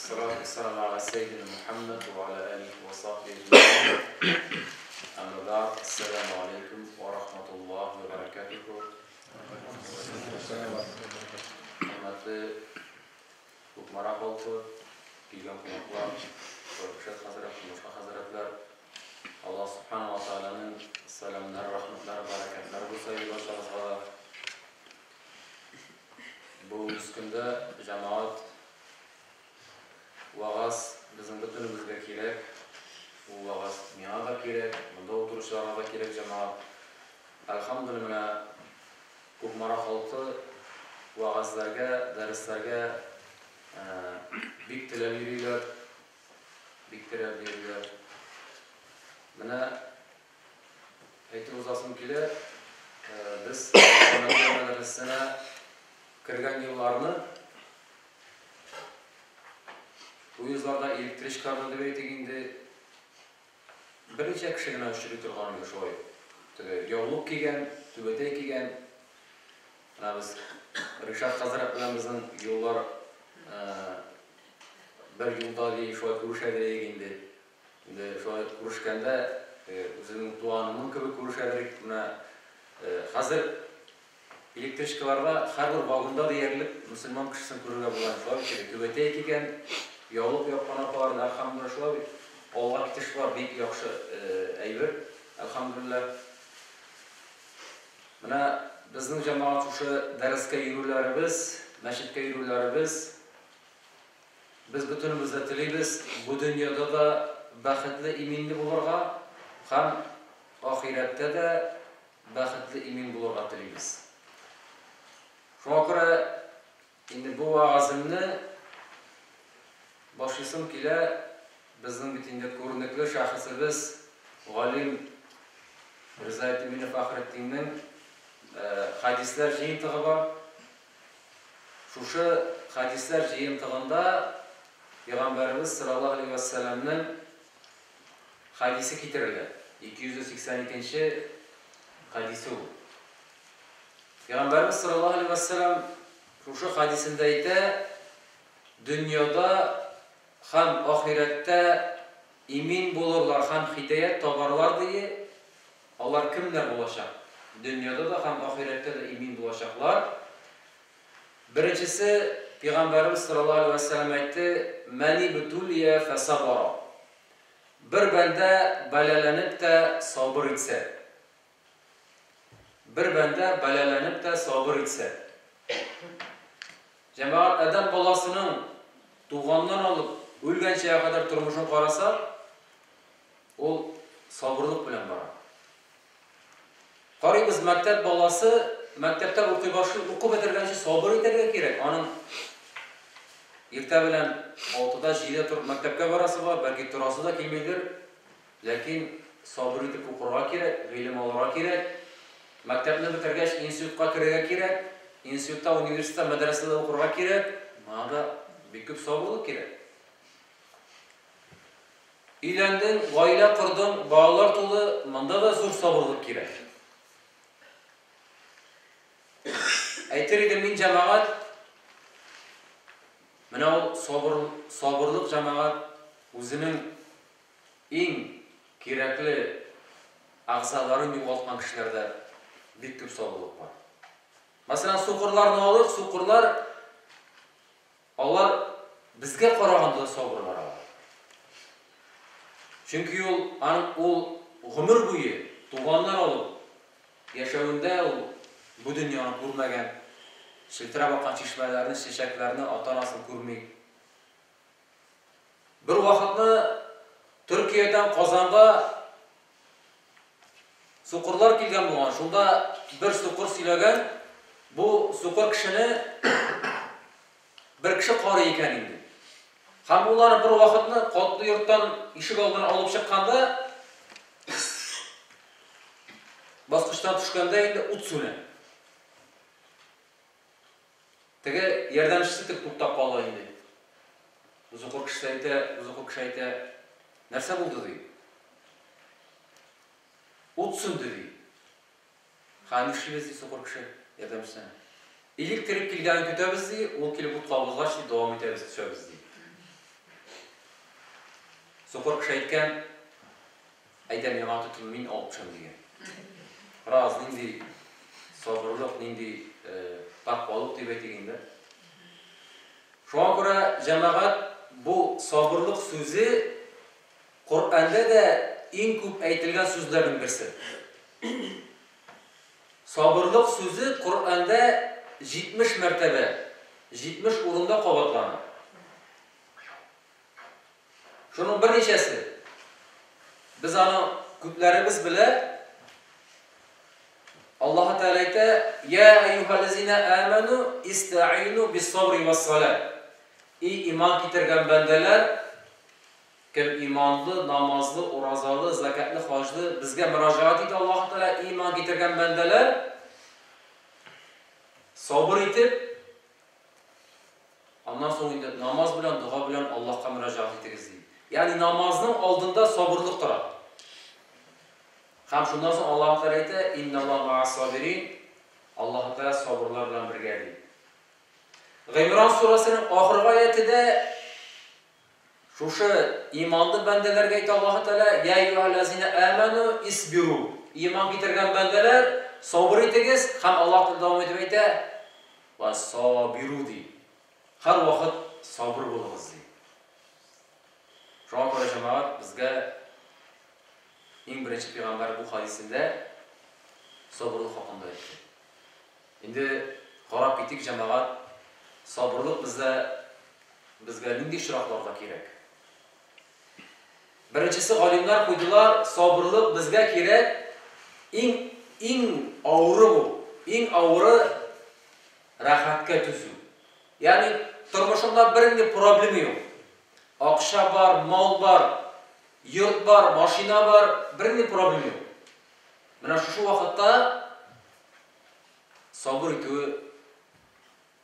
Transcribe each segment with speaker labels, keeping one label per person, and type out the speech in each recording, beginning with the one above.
Speaker 1: Ассалату вассаламу аля сәйдина Мухаммад ва аля алихи ва сахбихи әҗмәгыйн. Әмма бәгъд, ассаламу алейкум ва рахматуллахи ва баракатуху. Хөрмәтле Кукмара халкы, килгән кунаклар, Ришат хәзрәт, башка хәзрәтләр, Аллаһ субхана ва тааляның сәламнәре, рәхмәтләре, бәрәкәтләре булса иде барчагызга да. Бүгенге көндә җәмәгать вагаз безнең бөтенебезгә кирәк. Ул вагаз миңа да кирәк, монда утыручыларга да кирәк җәмәгать. Әлхәмдүлилләһ, менә Кукмара халкы вәгазьләргә, дәресләргә бик теләп йөриләр, бик теләп йөриләр. Менә әйтеп узасым килә, без Мөхәммәдия мәдрәсәсенә кергән елларны поездларда, электричкаларда дип әйтик инде, берничә кеше генә очрый торган иде шулай. Теге яулык кигән, түбәтәй кигән. Менә без Ришат хәзрәт белән безнең юллар бер юлда ди, шулай күрешә идек инде. Инде шулай күрешкәндә үземнең туганымның кебек күрешә идек. Менә хәзер электричкаларда һәрбер вагонда диярлек мөселман кешесен күрергә була. Шулай бит, теге түбәтәй кигән, яулык япкан апаларны, әлхәмдүлилләһ, шулай бит. Алга китеш бар, бик яхшы әйбер, әлхәмдүлилләһ. Менә безнең җәмәгать шушы дәрескә йөрүләребез, мәчеткә йөрүләребез, без бөтенебез дә телибез бу дөньяда да бәхетле, иминле булырга һәм ахирәттә дә бәхетле, имин булырга телибез. Шуңа күрә инде бу вәгаземне башлыйсым килә, безнең бит инде күренекле шәхесебез, галим Ризаэтдин Фәхретдиннең хәдисләр җыентыгы бар. Шушы хәдисләр җыентыгында Пәйгамбәребез саллаллаһу алейһи ва сәлламнең хәдисе китерелә. 282 нче хәдисе ул. Пәйгамбәребез саллаллаһу алейһи ва сәллам шушы хәдисендә әйтә, дөньяда һәм ахирәттә имин булырлар һәм хидаят табарлар дие, алар кемнәр булачак? Дөньяда да һәм ахирәттә дә имин булачаклар. Беренчесе, Пәйгамбәребез саллаллаһу алейһи ва сәллам әйтте, Мәнибтулия фәсабара. Бер бәндә бәлаләнеп тә сабыр итсә. Бер бәндә бәлаләнеп тә сабыр итсә. Җәмәгать, адәм баласының туганнан алып үлгәнчегә кадәр тормышын карасак, ул сабырлык белән бара. Карыйбыз, мәктәп баласы мәктәптә укый башлый, укып бетергәнче сабыр итәргә кирәк. Аның иртә белән 6-да, 7-дә торып мәктәпкә барасы бар, бәлки торасы да килмидер. Ләкин сабыр итеп укырга кирәк, гыйлем алырга кирәк. Мәктәпне бетергәч, институтка керергә кирәк. Институтта, университетта, мәдрәсәдә укырга кирәк. Моңа да бик күп сабырлык кирәк. Өйләндең, гаилә кордың, балалар туды, монда да зур сабырлык кирәк. Әйтер идем мин, җәмәгать, менә ул сабыр, сабырлык җәмәгать үзенең иң кирәкле әгъзаларын югалткан кешеләрдә бик күп сабырлык бар. Мәсәлән, сукырларны алыйк, сукырлар Алар безгә караганда да сабырлар алар. Чөнки ул аның ул гомер буе туганнан алып яшәвендә ул бу дөньяны күрмәгән, челтерәп аккан чишмәләрне, чәчәкләрне, ата-анасын күрми. Бер вакытны Төркиядән Казанга Сукырлар килгән булган. Шунда бер сукыр сөйләгән, бу сукыр кешене бер кеше карый икән инде. Һәм ул аны бер вакытны катлы йорттан ишек алдына алып чыкканда, баскычтан төшкәндә инде ут сүнә. Теге ярдәмчесе тек туктап кала инде. Сукыр кеше әйтә, сукыр кеше әйтә, нәрсә булды ди. Ут сүнде ди. Ха, нишлибез ди сукыр кеше ярдәмчесенә. Электрик килгәнен көтәбез ди, ул килеп ут кабызгач ди, дәвам итәбез, төшәбез ди. Сукыр кеше әйткән, әйдә миңа тотын, мин алып төшәм дигән. Раз, нинди сабырлык, нинди тәкъвалык дип әйтик инде. Шуңа күрә, җәмәгать, бу сабырлык сүзе Коръәндә дә иң күп әйтелгән сүзләрнең берсе. Сабырлык сүзе Коръәндә 70 мәртәбә, 70 урында кабатлана. Шуның берничәсе, без аны күпләребез белә, Аллаһы Тәгалә әйтә, Я әйюһәлләзинә әмәну истәгыйну бис-сабри вәс-салә. И иман китергән бәндәләр, кем иманлы, намазлы, уразалы, закәтле, хаҗлы, безгә мөрәҗәгать итә Аллаһы Тәгалә, и иман китергән бәндәләр, сабыр итеп, Аннан соң инде намаз белән, дога белән Аллаһка мөрәҗәгать итегез, ди. Ягъни намазның алдында сабырлык тора. Һәм шуннан соң Аллаһ Тәгалә әйтә, Инналлаһа ма'ас сабирин, Аллаһ Тәгалә сабырлар белән бергә, ди. Гыймран сүрәсенең ахыргы аятедә шушы иманлы бәндәләргә әйтә Аллаһ Тәгалә, Я әйюһәлләзинә әмәну исбиру. Иман китергән бәндәләр, сабыр итегез, һәм Аллаһ Тәгалә дәвам итеп әйтә, Вә сабиру ди. Һәрвакыт сабыр булыгыз ди. Шуңа күрә, җәмәгать, безгә иң беренче пәйгамбәр бу хадисендә сабырлык хакында әйтте. Инде карап китик, җәмәгать, сабырлык бездә безгә нинди очракларда кирәк? Беренчесе, галимнәр куйдылар, сабырлык безгә кирәк, иң, иң авыры бу, иң авыры рәхәткә түзү. Ягъни тормышыңда бернинди проблема юк. Акча бар, мал бар, йорт бар, машина бар, бернинди проблема юк. Менә шушы вакытта сабыр итүе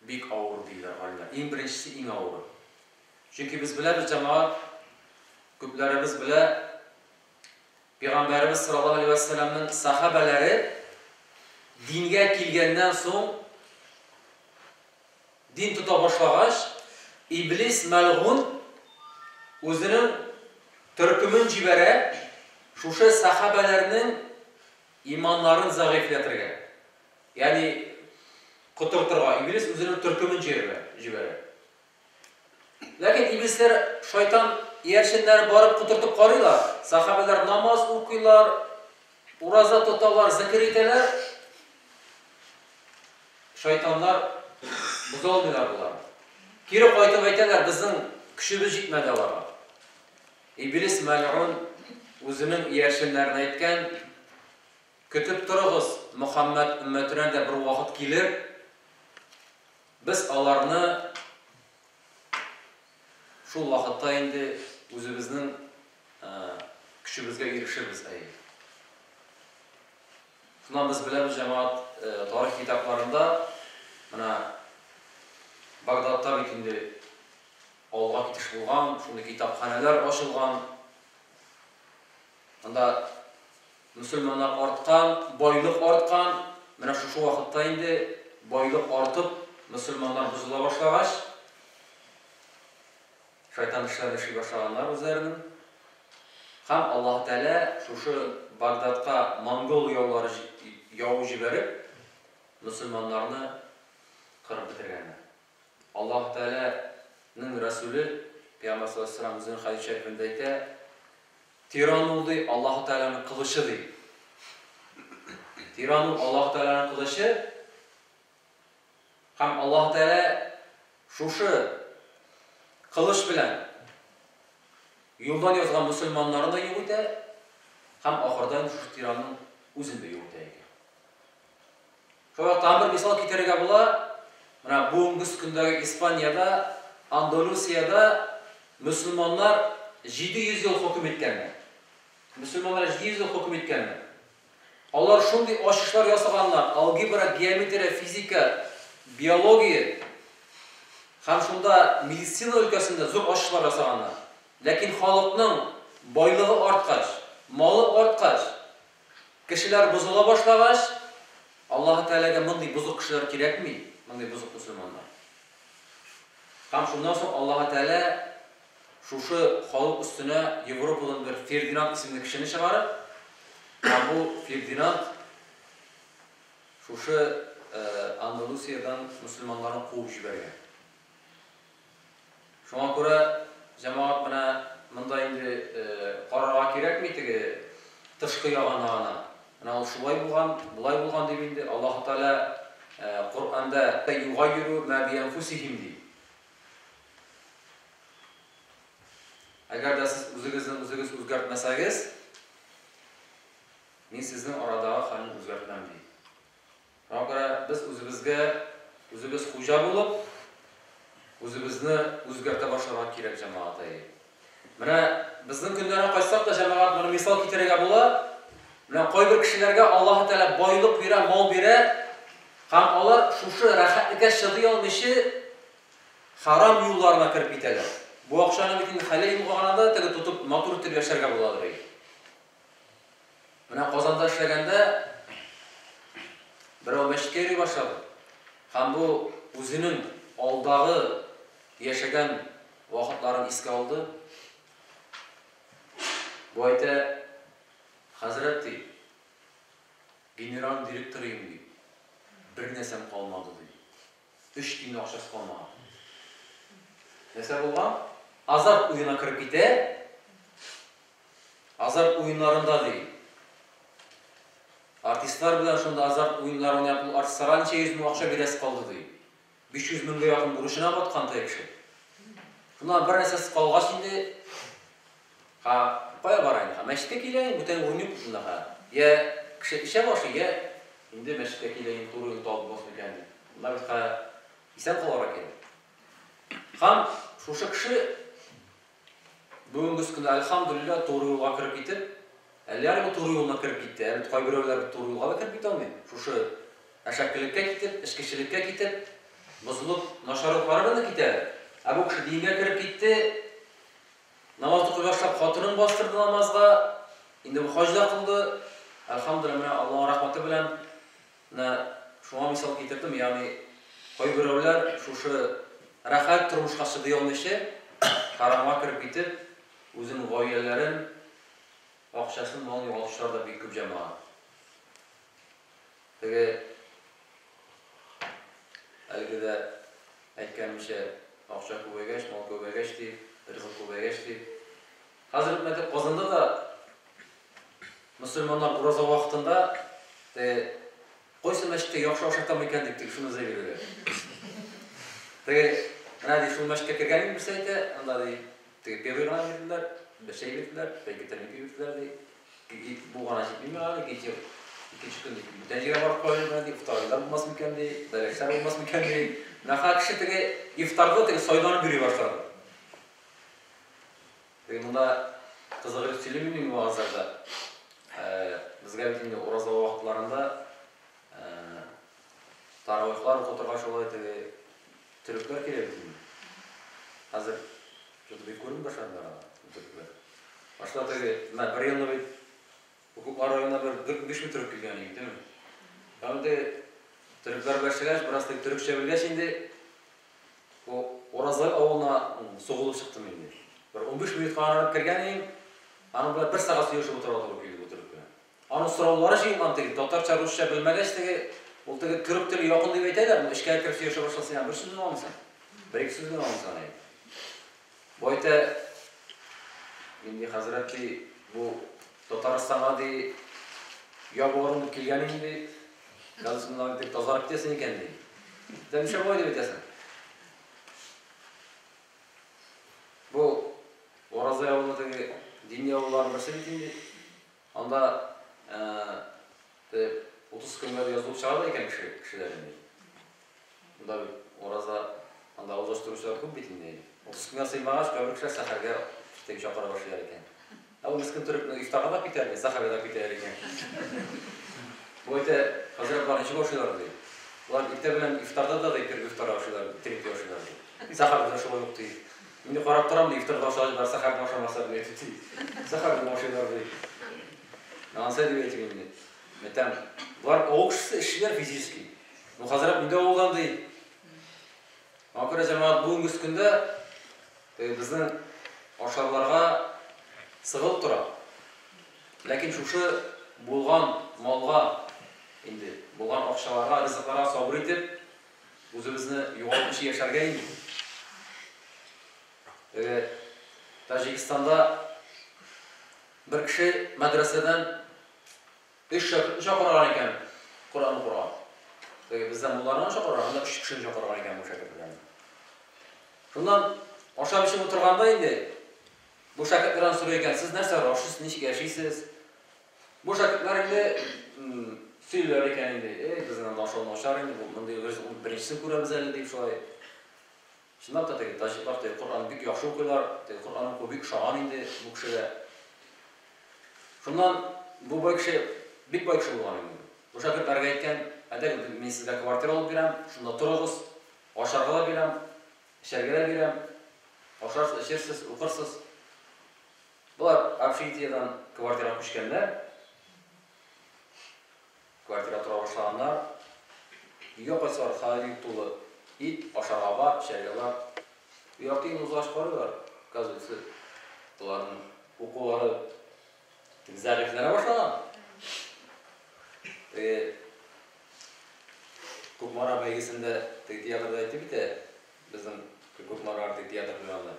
Speaker 1: Бик авыр, диләр галимнәр. Иң беренчесе, иң авыры. Чөнки без беләбез, җәмәгать, күпләребез белә, Пәйгамбәребез саллаллаһу алейһи вә сәлламнең сахабәләре дингә килгәннән соң, дин тота башлагач, Иблис мәлгун үзенең төркемен җибәрә, шушы сахабәләрнең иманнарын зәгыйфьләтергә. Ягъни котыртырга Иблис үзенең төркемен җибәрә. Ләкин иблисләр, шайтан иярченнәре барып котыртып карыйлар. Сахабәләр намаз укыйлар, ураза тоталар, зикер итәләр. Шайтаннар боза алмыйлар боларны. Кире кайтып әйтәләр, безнең көчебез җитмәде аларга. Иблис мәлгун үзенең иярченнәренә әйткән, Көтеп торыгыз, Мөхәммәд өммәтенә дә бер вакыт килер, без аларны шул вакытта инде үзебезнең көчебезгә ирешербез, әйе. Шуннан без беләбез, җәмәгать, тарих китапларында, менә Багдадта бит инде алга китеш булган, шундый китапханәләр ачылган, анда Мөселманнар арткан, байлык арткан. Менә шушы вакытта инде байлык артып, мөселманнар бозыла башлагач, шайтан эшләрен эшли башлаганнар үзләренең. Һәм Аллаһы Тәгалә шушы Багдадка монгол яулары явы җибәреп, мөселманнарны кырып бетергәннәр. Аллаһы Тәгаләнең Рәсүле, Пәйгамбәр саллаллаһу алейһи ва сәлләм үзенең хәдис шәрифендә әйтә, Тиран ул, ди, Аллаһы Тәгаләнең кылычы, ди. Тиран ул, Аллаһы Тәгаләнең кылычы. Һәм Аллаһы Тәгалә шушы кылыч белән юлдан язган мөселманнарны да юк итә һәм ахырда инде шушы тиранның үзен дә юк итә икән. Шулай ук тагын бер мисал китерергә була. Менә бүгенге көндәге Испаниядә, Андалусиядә мөселманнар 700 ел хөкем иткәннәр. Мөселманнар 700 ел хөкем иткәннәр. Алар шундый ачышлар ясаганнар, алгебра, геометрия, физика, биология һәм шунда медицина өлкәсендә зур ачышлар ясаганнар. Ләкин халыкның байлыгы арткач, малы арткач, Кешеләр бозыла башлагач, Аллаһы Тәгаләгә мондый бозык кешеләр кирәкми, мондый бозык мөселманнар. Һәм шуннан соң Аллаһы Тәгалә шушы халык өстенә Европадан бер Фердинанд исемле кешене чыгарып, һәм бу Фердинанд шушы Андалусиядән мөселманнарны куып җибәргән. Шуңа күрә, җәмәгать, менә монда инде карарга кирәкми теге тышкы ягына гына. Менә ул шулай булган, болай булган дип инде Аллаһы Тәгалә Коръәндә югайиру ма биәнфусихим ди. Әгәр дә сез үзегезне үзегез үзгәртмәсәгез, мин сезнең арадагы хәлне үзгәртмәм, ди. Шуңа күрә без үзебезгә үзебез хуҗа булып, үзебезне үзгәртә башларга кирәк, җәмәгать. Әйе. Менә безнең көннәргә кайтсак та, җәмәгать, моны мисал китерергә була. Менә кайбер кешеләргә Аллаһы Тәгалә байлык бирә, мал бирә, һәм алар шушы рәхәтлеккә чыдый алмыйча харам юлларына кереп китәләр. Бу акчаны бит инде хәләл юлга гына да теге тотып матур итеп яшәргә буладыр иде. Менә Казанда эшләгәндә берәү мәчеткә йөри башлады. Һәм бу үзенең алдагы яшәгән вакытларын искә алды. Бу әйтә, хәзрәт ди, генераль директор идем ди. Бер нәрсәм калмады ди. Өч тиен акчасы калмаган. Нәрсә булган? Азарт уена кереп китә. Азарт уеннарында ди. Артистлар белән шунда азарт уеннар уйнап, ул артистларга ничә йөз мең акча бирәсе калды ди. 500 меңгә якын бурычына баткан теге кеше. Шуннан бер нәрсәсез калгач инде, ха, кая бара инде? Ха, мәчеткә килә инде, бүтән урын юк монда ха. Я кеше эчә башлый, я инде мәчеткә килә инде, туры юл табып булмас микән дип. Монда бит ха исән калырга кирәк. Һәм шушы кеше бүгенге көндә, әлхәмдүлилләһ, туры юлга кереп китеп, әллә ярый бу туры юлына кереп китте, ә бит кайберәүләр бит туры юлга да кереп китә алмый. Шушы әшәкелеккә китеп, эчкечелеккә китеп, бозылып, начарлыклары белән дә китәләр. Ә бу кеше дингә кереп китте, намаз укый башлап, хатынын бастырды намазга, инде бу хаҗ да кылды. Әлхәмдүлилләһ, менә Аллаһның рәхмәте белән менә шуңа мисал китердем, ягъни кайберәүләр шушы рәхәт тормышка чыдый алмыйча, харамга кереп китеп, үзенең гаиләләрен, акчасын, малын югалтучылар да бик күп җәмәгать. Теге әлеге дә әйткәнемчә, акча күбәйгәч, мал күбәйгәч дип, ризык күбәйгәч дип. Хәзер менә Казанда да мөселманнар ураза вакытында теге кайсы мәчеттә яхшы ашатам икән дип теге шуны эзләп йөриләр. Теге менә ди шул мәчеткә кергән идем, берсе әйтә, анда ди теге первый гына бирделәр, бер чәй бирделәр, бер тәмәке бирделәр ди. Бу гына җитми миңа ди, икенче икенче көн ди, бүтән җиргә барып карыйм менә ди, ифтарында булмас микән ди, бәләшләр булмас микән ди. Менә хәзер кеше теге ифтарда теге сайланып йөри башлады. Теге монда кызык итеп сөйлим мин вагазларда. Безгә бит инде ураза вакытларында таравихлар укытырга шулай теге төрекләр килә бит инде. Хәзер что-то бик күренми башладылар алар, төрекләр. Башта теге, менә бер елны бит Укуклар районына бер 4-5 мең төрек килгән иде, түгелме? Һәм инде төрекләр белән эшләгәч, бераз теге төрекчә белгәч инде, бу Уразай авылына сугылып чыктым инде. Бер 15 минутка гына кергән идем, аның белән бер сәгать сөйләшеп утырырга туры килде бу төрек белән. Аның сораулары җыелган теге, татарча, русча белмәгәч теге, ул теге төрек теле якын дип әйтәләр, но эчкә кереп сөйләшә башласаң, бер сүз генә аңламыйсың. Бер-ике сүз генә аңламыйсың аны. Бу әйтә, мин ди, хәзрәт ди, бу Татарстанга ди, ябыгырым дип килгән идем ди. Хәзер син монда бик тазарып китәсең икән ди. Син нишләп болай дип әйтәсең? Бу Уразай авылы теге дини авылларның берсе бит инде. Анда теге 30 көнгә язылып чыга да икән кеше, кешеләр инде. Монда бит ураза, анда авыз ачтыручылар күп бит инде. 30 көнгә сыймагач, кайбер кешеләр сәхәргә теге чакыра башлыйлар икән. Ә ул мескен төрекне ифтарга да китәр, сәхәргә дә китәр икән. Бу әйтә, хәзрәт болар ничек ашыйлар ди. Болар иртә белән ифтарда да ди, кереп ифтарга ашыйлар, терек ашыйлар ди. Сәхәрдә дә шулай ук ди. Инде карап торам ди, ифтарда ашагач, болар сәхәрдә ашамаса ди, ди. Сәхәрдә дә ашыйлар ди. Анысы дип әйтим инде. Әйтәм, болар авыл кешесе, эшчеләр физически. Ну, хәзрәт, мин дә авылдан ди. Аңа күрә җәмәгать бүгенге көндә безнең Ашарларга сыгылып тора. Ләкин шушы булган малга, инде булган акчаларга, ризыкларга сабыр итеп, үзебезне югалтмыйча яшәргә инде. Теге Таҗикстанда бер кеше мәдрәсәдән өч шәкертне чакырган икән Коръән укырга. Теге бездә мулларны гына чакырган, анда өч кешене чакырган икән бу шәкертләрне. Шуннан ашап эчеп утырганда инде бу шәкертләрдән сорый икән, сез нәрсә ашыйсыз, ничек яшисез? Бу шәкертләр инде сөйлиләр икән инде, эй, безнең анда ашау начар инде, бу мондый ризыкны беренчесен күрәбез әле дип шулай. Чынлап та теге таҗиклар теге Коръәнне бик яхшы укыйлар, теге Коръән уку бик ошаган инде бу кешегә. Шуннан бу бай кеше бик бай кеше булган инде. Бу шәкертләргә әйткән, әйдәгез, мин сезгә квартира алып бирәм, шунда торыгыз, ашарга да бирәм, эчәргә дә бирәм, ашарсыз, эчерсез, укырсыз. Болар общежитиедән квартирага күчкәннәр. Квартирада тора башлаганнар. Өйгә кайтсалар, холодильник тулы ит, ашарга бар, эчәргә бар. Ярты ел узгач карыйлар, оказывается, боларның укулары зәгыйфьләнә башлаган. Теге Кукмара бәйгесендә теге театрда әйтте бит ә, безнең Кукмара артист театр куйганда.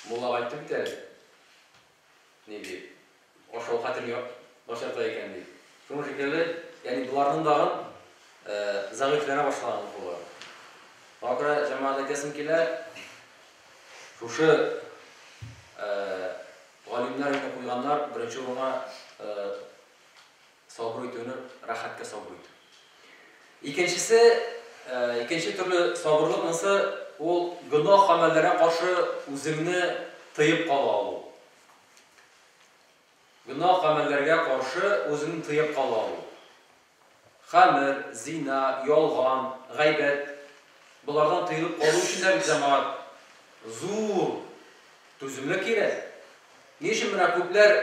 Speaker 1: Муллага әйтте бит әле. Ни дип, ашау хәтерен начарта икән дип. Шуның шикелле, ягъни боларның тагын зәгыйфьләнә башлаган укулар. Шуңа күрә җәмәгать әйтәсем килә, шушы галимнәр инде куйганнар беренче урынга сабыр итүне, рәхәткә сабыр итү. Икенчесе, икенче төрле сабырлык монысы ул гөнаһ гамәлләргә каршы үзеңне тыеп кала алу. Гөнаһ гамәлләргә каршы үзеңне тыеп кала алу. Хәмер, зина, ялган, гайбәт болардан тыелып калу өчен дә бит җәмәгать зур түземлек кирәк. Ни өчен менә күпләр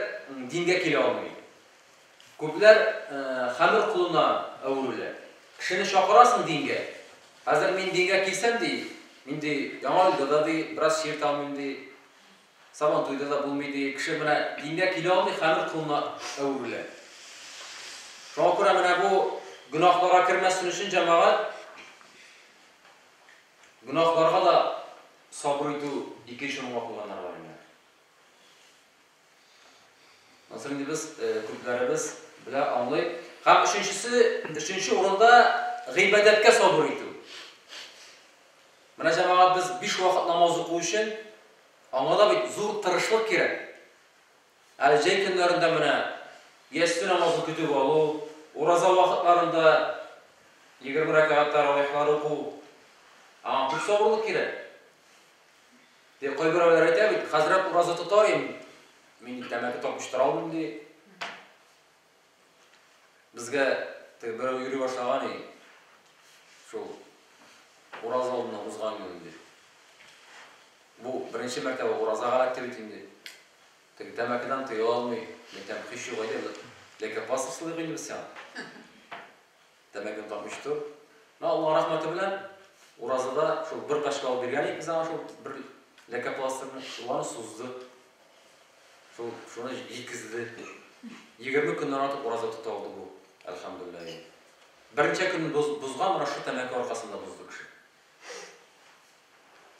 Speaker 1: дингә килә алмый? Күпләр хәмер колына әверелә. Кешене чакырасың дингә. Хәзер мин дингә килсәм, ди, мин ди, Яңа елда да ди, бераз чирт алмыйм ди, Сабан туйда да булмый ди. Кеше менә дингә килә алмый, хәмер колына әверелә. Шуңа күрә менә бу гөнаһларга кермәсен өчен җәмәгать гөнаһларга да сабыр итү икенче урынга куйганнар галимнәр. Анысы инде без күпләребез белә, аңлый. Һәм өченчесе, өченче урында гыйбадәткә сабыр итү. Менә җәмәгать без биш вакыт намаз уку өчен аңа да бит зур тырышлык кирәк. Әле җәй көннәрендә менә ястү намазын көтеп алу, ураза вакытларында 20 рәкәгать таравихлар уку, аңа күп сабырлык кирәк. Ди, кайберәүләр әйтә бит, хәзрәт ураза тотар идем, мин ди тәмәке тартмыйча тора алмыйм ди. Безгә теге берәү йөри башлаган и, шул ураза алдыннан узган ел инде. Бу беренче мәртәбә уразага эләкте бит инде. Теге тәмәкедән тыела алмый. Мин әйтәм, һич юк әйдә, лейкопластырь сылыйк инде без сиңа. Тәмәкене тартмыйча тор. Менә Аллаһ рәхмәте белән уразада шул бер пачка алып биргән идек без аңа шул бер лейкопластырьны, шул аны сузды. Шул шуны җиткезде. 20 көннән артык ураза тота алды бу, әлхәмдүлилләһ. Берничә көн бозган, менә шул тәмәке аркасында бозды кеше.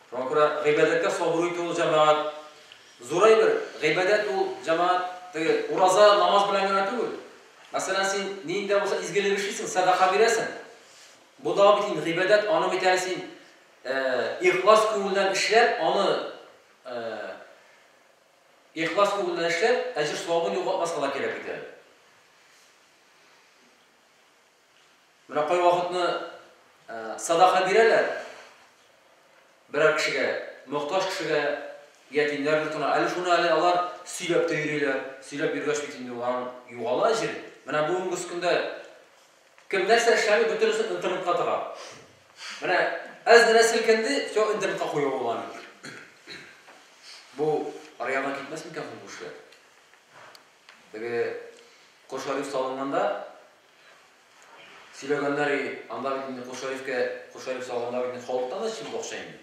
Speaker 1: Шуңа күрә гыйбадәткә сабыр итү ул җәмәгать зур әйбер. Гыйбадәт ул җәмәгать теге ураза, намаз белән генә түгел. Мәсәлән, син нинди дә булса изгелек эшлисең, сәдака бирәсең. Бу да бит инде гыйбадәт, аны бит әле син ихлас күңелдән эшләп, аны ихлас күңелдән эшләп, әҗер-савабын югалтмаска да кирәк бит әле. Менә кайвакытны садака бирәләр берәр кешегә, мохтаҗ кешегә, ятимнәр йортына. Әле шуны әле алар сөйләп тә йөриләр. Сөйләп йөргәч бит инде аларның югала җире. Менә бүгенге көндә кем нәрсә эшләми, бөтенесен интернетка тыга. Менә әз генә селкенде, все интернетка куя ул аны. Бу аръягына китмәс микән соң бу эшләр? Теге Кол Шариф салынганда сөйләгәннәр и, анда бит инде Кол Шарифкә, Кол Шариф салганда бит инде халыктан да җыелды акча инде.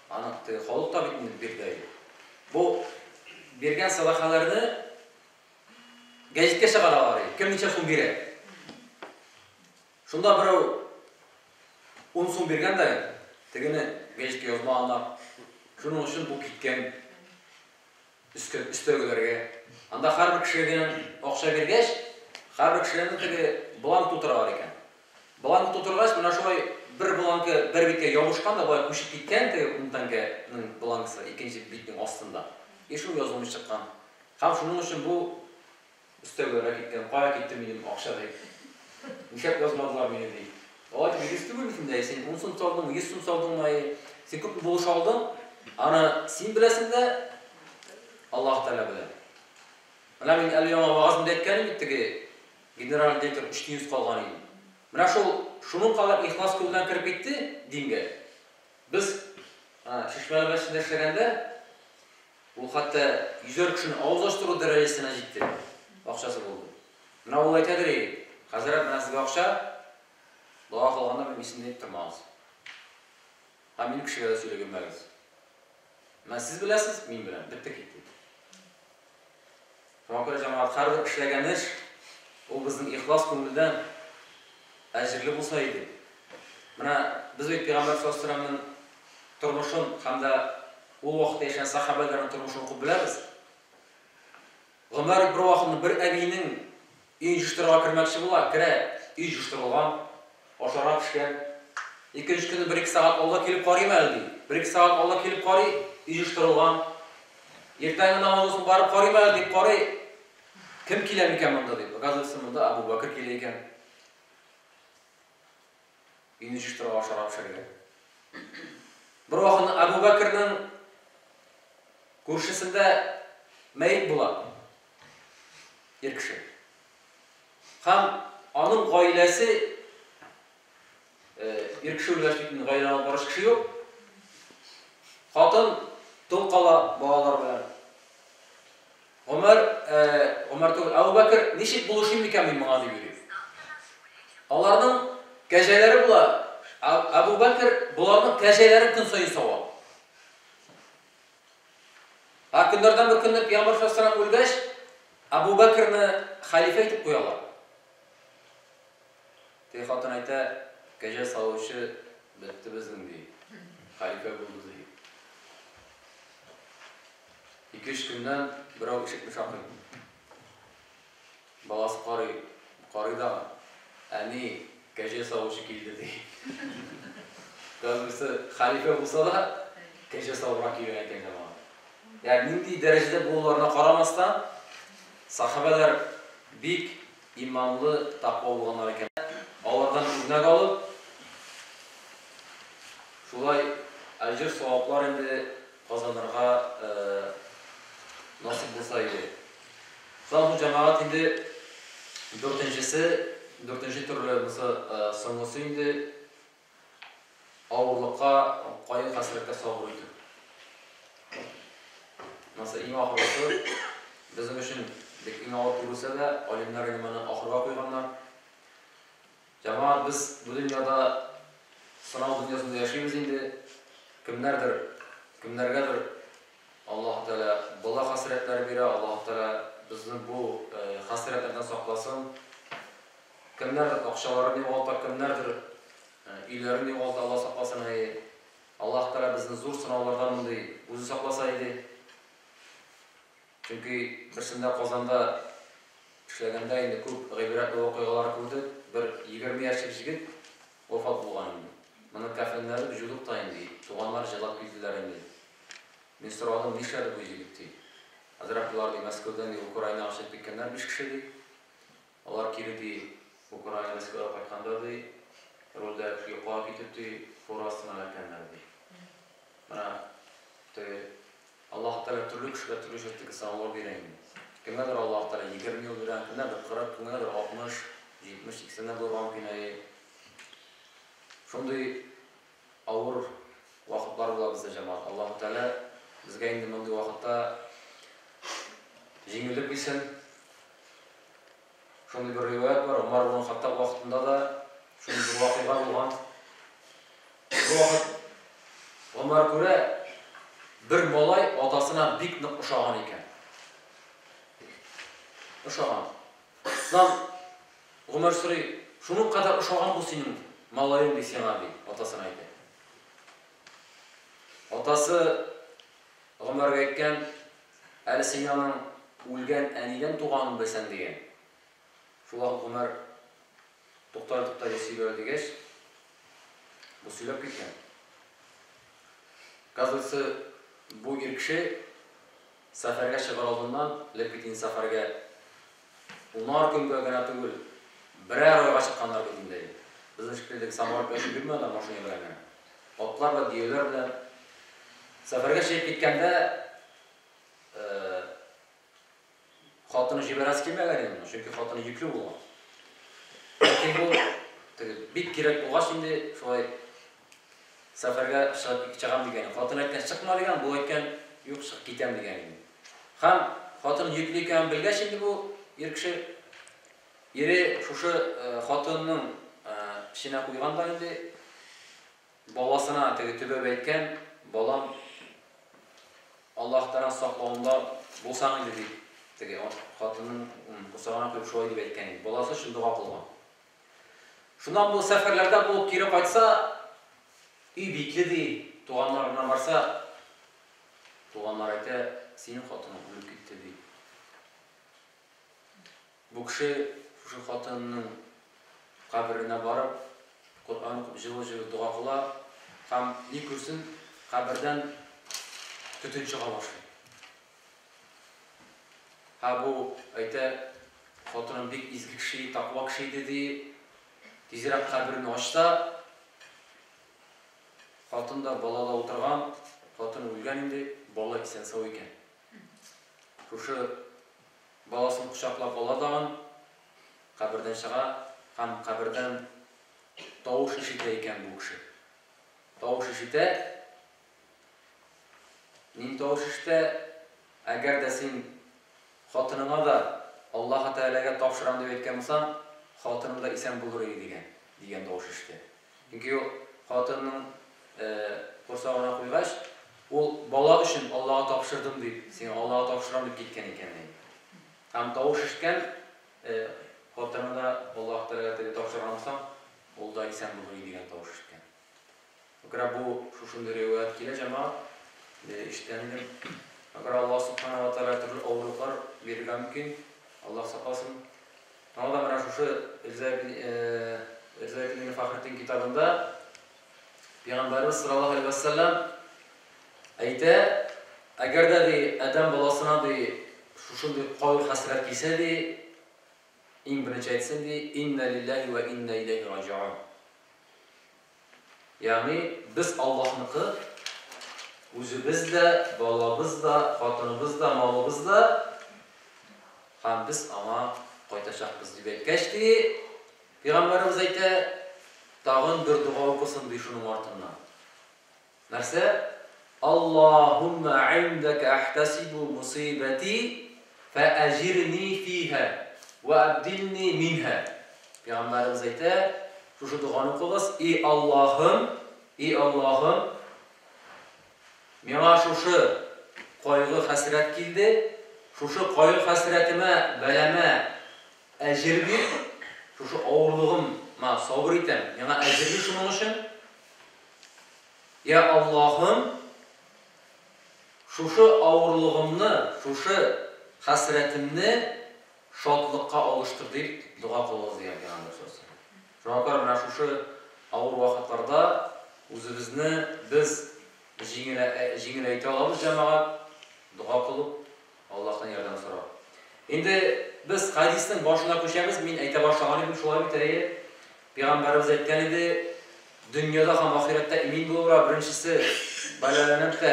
Speaker 1: Аны теге халык та бит инде бирде. Бу биргән сәдакаларны гәҗиткә чыгаралар. Кем ничә сум бирә. Шунда берәү 10 сум биргән дә, тегене гәҗиткә язмаганнар. Шуның өчен бу киткән өстәгеләргә. Анда һәрбер кешегә акча биргәч, һәрбер кешедән теге бланк тутыралар икән. Бланк тутыргач, менә шулай бер бланкы бер биткә ябышкан да, болай күчеп киткән теге 10 тәңкәнең бланкысы икенче битнең астында. И шул язылмыш чыккан. Һәм шуның өчен бу өстәгеләргә киткән. Кая китте минем акча дип. Нишләп язмадылар мине ди. Алай дип дөрес түгел бит инде. Син 10 сум салдың, 100 сум салдың, син күпме булыша алдың, аны син беләсең дә, Аллаһ Тәгалә белә. Менә мин әле яңа вагазымда әйткән идем теге генераль директор 300 калган иде. Менә шул шуның кадәр ихлас күңелдән кереп китте дингә. Без Чишмәле мәчетендә эшләгәндә ул хәтта йөзәр кешене авыз ачтыру дәрәҗәсенә җитте. Акчасы булды. Менә ул әйтәдер, хәзрәт, менә сезгә акча, дога кылганда минем исемне әйтеп тормагыз. Һәм минем кешегә дә сөйләп йөрмәгез. Менә сез беләсез, мин беләм. Бетте китте. Шуңа күрә җәмәгать, һәрбер эшләгән эш ул безнең ихлас күңелдән әҗерле булса иде. Менә без бит Пәйгамбәр саллаллаһу алейһи вәсәлләмнең тормышын һәм дә ул вакытта яшәгән сахабәләрнең тормышын укып беләбез. Гомәр бер вакытны бер әбинең өен җыштырырга кермәкче була, керә, өй җыштырылган, ашарга пешкән. Икенче көнне бер-ике сәгать алда килеп карыйм әле, ди. Бер-ике сәгать алда килеп карый, өй җыштырылган. Иртәнге намаздан соң барып карыйм әле, дип карый, кем килә микән монда, дип. Оказывается, монда Абу Бәкер килә икән. Өйне җыштырырга, ашарга пешерергә. Бер вакытны Абу Бәкернең күршесендә мәет була. Ир кеше. Һәм аның гаиләсе ир кеше үлгәч бит инде гаиләне алып баручы кеше юк. Хатын тол кала балалар белән. Гомәр, Гомәр түгел, Әбу Бәкер ничек булышыйм микән мин моңа дип йөри. Аларның кәҗәләре була. Әбу Бәкер боларның кәҗәләрен көн саен сава. Ә көннәрдән бер көнне Пәйгамбәр саллаллаһу алейһи үлгәч, Әбу Бәкерне хәлифә итеп куялар. Теге хатын әйтә, кәҗә савучы бетте безнең ди. Хәлифә булды ди. Ике-өч көннән берәү ишекне шакый. Баласы карый, карый да, әни, кәҗә савучы килде, ди. Оказывается, хәлифә булса да, кәҗә савырга килгән икән җәмәгать. Ягъни нинди дәрәҗәдә булуларына карамастан, сахабәләр бик иманлы, тәкъва булганнар икән. Алардан үрнәк алып, шулай әҗер-саваплар инде казанырга насыйп булса иде. Шуннан соң җәмәгать инде дүртенчесе, дүртенче төрле бусы соңгысы инде авырлыкка, кайгы-хәсрәткә сабыр итү. Монысы иң ахыргысы, безнең өчен бик иң авыр күренсә дә, галимнәр инде моны ахырга куйганнар. Җәмәгать, без бу дөньяда сынау дөньясында яшибез инде. Кемнәрдер, кемнәргәдер Аллаһ Тәгалә бала хәсрәтләре бирә, Аллаһ Тәгалә безне бу хәсрәтләрдән сакласын. Кемнәрдер акчаларын югалта, кемнәрдер өйләрен югалта, Аллаһ сакласын. Әйе. Аллаһ Тәгалә безне зур сынаулардан мондый үзе сакласа иде. Чөнки берсендә Казанда эшләгәндә инде күп гыйбрәтле вакыйгалар күрдек. Бер 20 яшьлек җегет вафат булган инде. Моны кәфенләдек, җудык та инде. Туганнар җылап килделәр инде. Мин сорадым, нишләде бу җегет, ди. Хәзрәт, болар, ди, Мәскәүдән, ди, Украинага чыгып киткәннәр биш кеше, ди. Алар кире, ди, Украина Мәскәүгә кайтканда, ди, рульдә йокыга китеп, ди, фура астына эләккәннәр, ди. Менә теге Аллаһ Тәгалә төрле кешегә төрле җирдәге сынаулар бирә инде. Кемгәдер Аллаһ Тәгалә 20 ел бирә, кемгәдер 40, кемгәдер 60, 70, 80 дә булырга мөмкин. Әйе. Шундый авыр вакытлар була бездә, җәмәгать. Аллаһ Тәгалә безгә инде мондый вакытта җиңеллек бирсен. Шундый бер риваять бар, Умар ибн Хаттаб вакытында да шундый бер вакыйга булган. Бер вакыт Гомәр күрә, бер малай атасына бик нык ошаган икән. Ошаган. Шуннан Гомәр сорый, шуның кадәр ошаган бу синең малаең ди сиңа ди, атасына әйтә. Атасы Гомәргә әйткән, әле син аның үлгән әнидән туганын белсәң дигән. Шул вакыт Гомәр туктале, туктале, сөйлә дигәч, бу сөйләп киткән. Оказывается, бу ир кеше сәфәргә чыгар алдыннан, элек бит инде сәфәргә унар көнгә генә түгел, берәр айга чыкканнар бит инде. Безнең шикелле самолет белән чыгып йөрмәделәр, машина белән генә. Атлар белән, дөяләр белән. Сәфәргә чыгып киткәндә, хатыны җибәрәсе килмәгән инде моны, чөнки хатыны йөкле булган. Ләкин бу теге бик кирәк булгач инде шулай сәфәргә чыгып чыгам дигән. Хатын әйткән, чыкма дигән, бу әйткән, юк, чыгып китәм дигән инде. Һәм хатын йөкле икәнен белгәч инде бу ир кеше ире шушы хатынның эченә куйган да инде баласына теге төбәп әйткән, балам, Аллаһ Тәгалә саклавында булсаң иде дип, теге хатынның корсагына куеп шулай дип әйткән инде. Баласы өчен дога кылган. Шуннан бу сәфәрләрдә булып кире кайтса, өй бикле ди, туганнарына барса, туганнар әйтә, синең хатының үлеп китте ди. Бу кеше шушы хатынының каберенә барып, Коръән укып, җылы-җылы дога кыла һәм ни күрсен, кабердән төтен чыга башлый. Һә бу әйтә, хатыным бик изге кеше, таква кеше иде ди. Тизрәк каберен ачса, хатын да, бала да утырган, хатын үлгән инде, бала исән-сау икән. Шушы баласын кочаклап ала тагын, кабердән чыга һәм кабердән тавыш ишетә икән бу кеше. Тавыш ишетә. Нинди тавыш ишетә? Әгәр дә син хатыныңа да Аллаһы Тәгаләгә тапшырам дип әйткән булсаң, хатының да исән булыр иде дигән, дигән тавыш ишетә. Чөнки ул хатынының корсагына куйгач, ул бала өчен Аллага тапшырдым дип, сиңа Аллага тапшырам дип киткән икән ди. Һәм тавыш ишеткән, хатыны да Аллаһ Тәгаләгә теге тапшырган булсаң, ул да исән булыр иде дигән тавыш ишеткән. Күрә бу шушындый риваять килә, җәмәгать, ишеткән идем. Күрә Аллаһ Субхана ва Тәгалә төрле авырлыклар бирергә мөмкин. Аллаһ сакласын. Тагы да менә шушы Ризаэддин Фәхретдин китабында Пәйгамбәребез саллаллаһу алейһи ва сәлләм әйтә, әгәр дә ди адәм баласына ди шушындый кайгы-хәсрәт килсә ди, иң беренче әйтсен ди, инна лиллаһи ва инна иләйһи раҗиун. Ягъни без Аллаһныкы, үзебез дә, балабыз да, хатыныбыз да, малыбыз да, һәм без аңа кайтачакбыз дип әйткәч ди, Пәйгамбәребез әйтә, тагын бер дога укысын ди шуның артыннан. Нәрсә? Аллаһумма индәкә әхтәсибу мусыйбәти фәәҗирни фиһә вә әбдилни минһә. Пәйгамбәребез әйтә, шушы доганы укыгыз, и Аллаһым, и Аллаһым, миңа шушы кайгы хәсрәт килде, шушы кайгы хәсрәтемә, бәламә әҗер бир, шушы авырлыгыма сабыр итәм, миңа әҗер бир шуның өчен. Я Аллаһым, шушы авырлыгымны, шушы хәсрәтемне шатлыкка алыштыр дип дога кылыгыз дигән пәйгамбәр саллаллаһу алейһи ва. Шуңа күрә менә шушы авыр вакытларда үзебезне без җиңеләйтә алабыз, җәмәгать, дога кылып, Аллаһтан ярдәм сорап. Инде без хәдиснең башына күчәбез, мин әйтә башлаган идем, шулай бит, әйе. Пәйгамбәребез әйткән иде, дөньяда һәм ахирәттә имин булырга беренчесе бәлаләнеп тә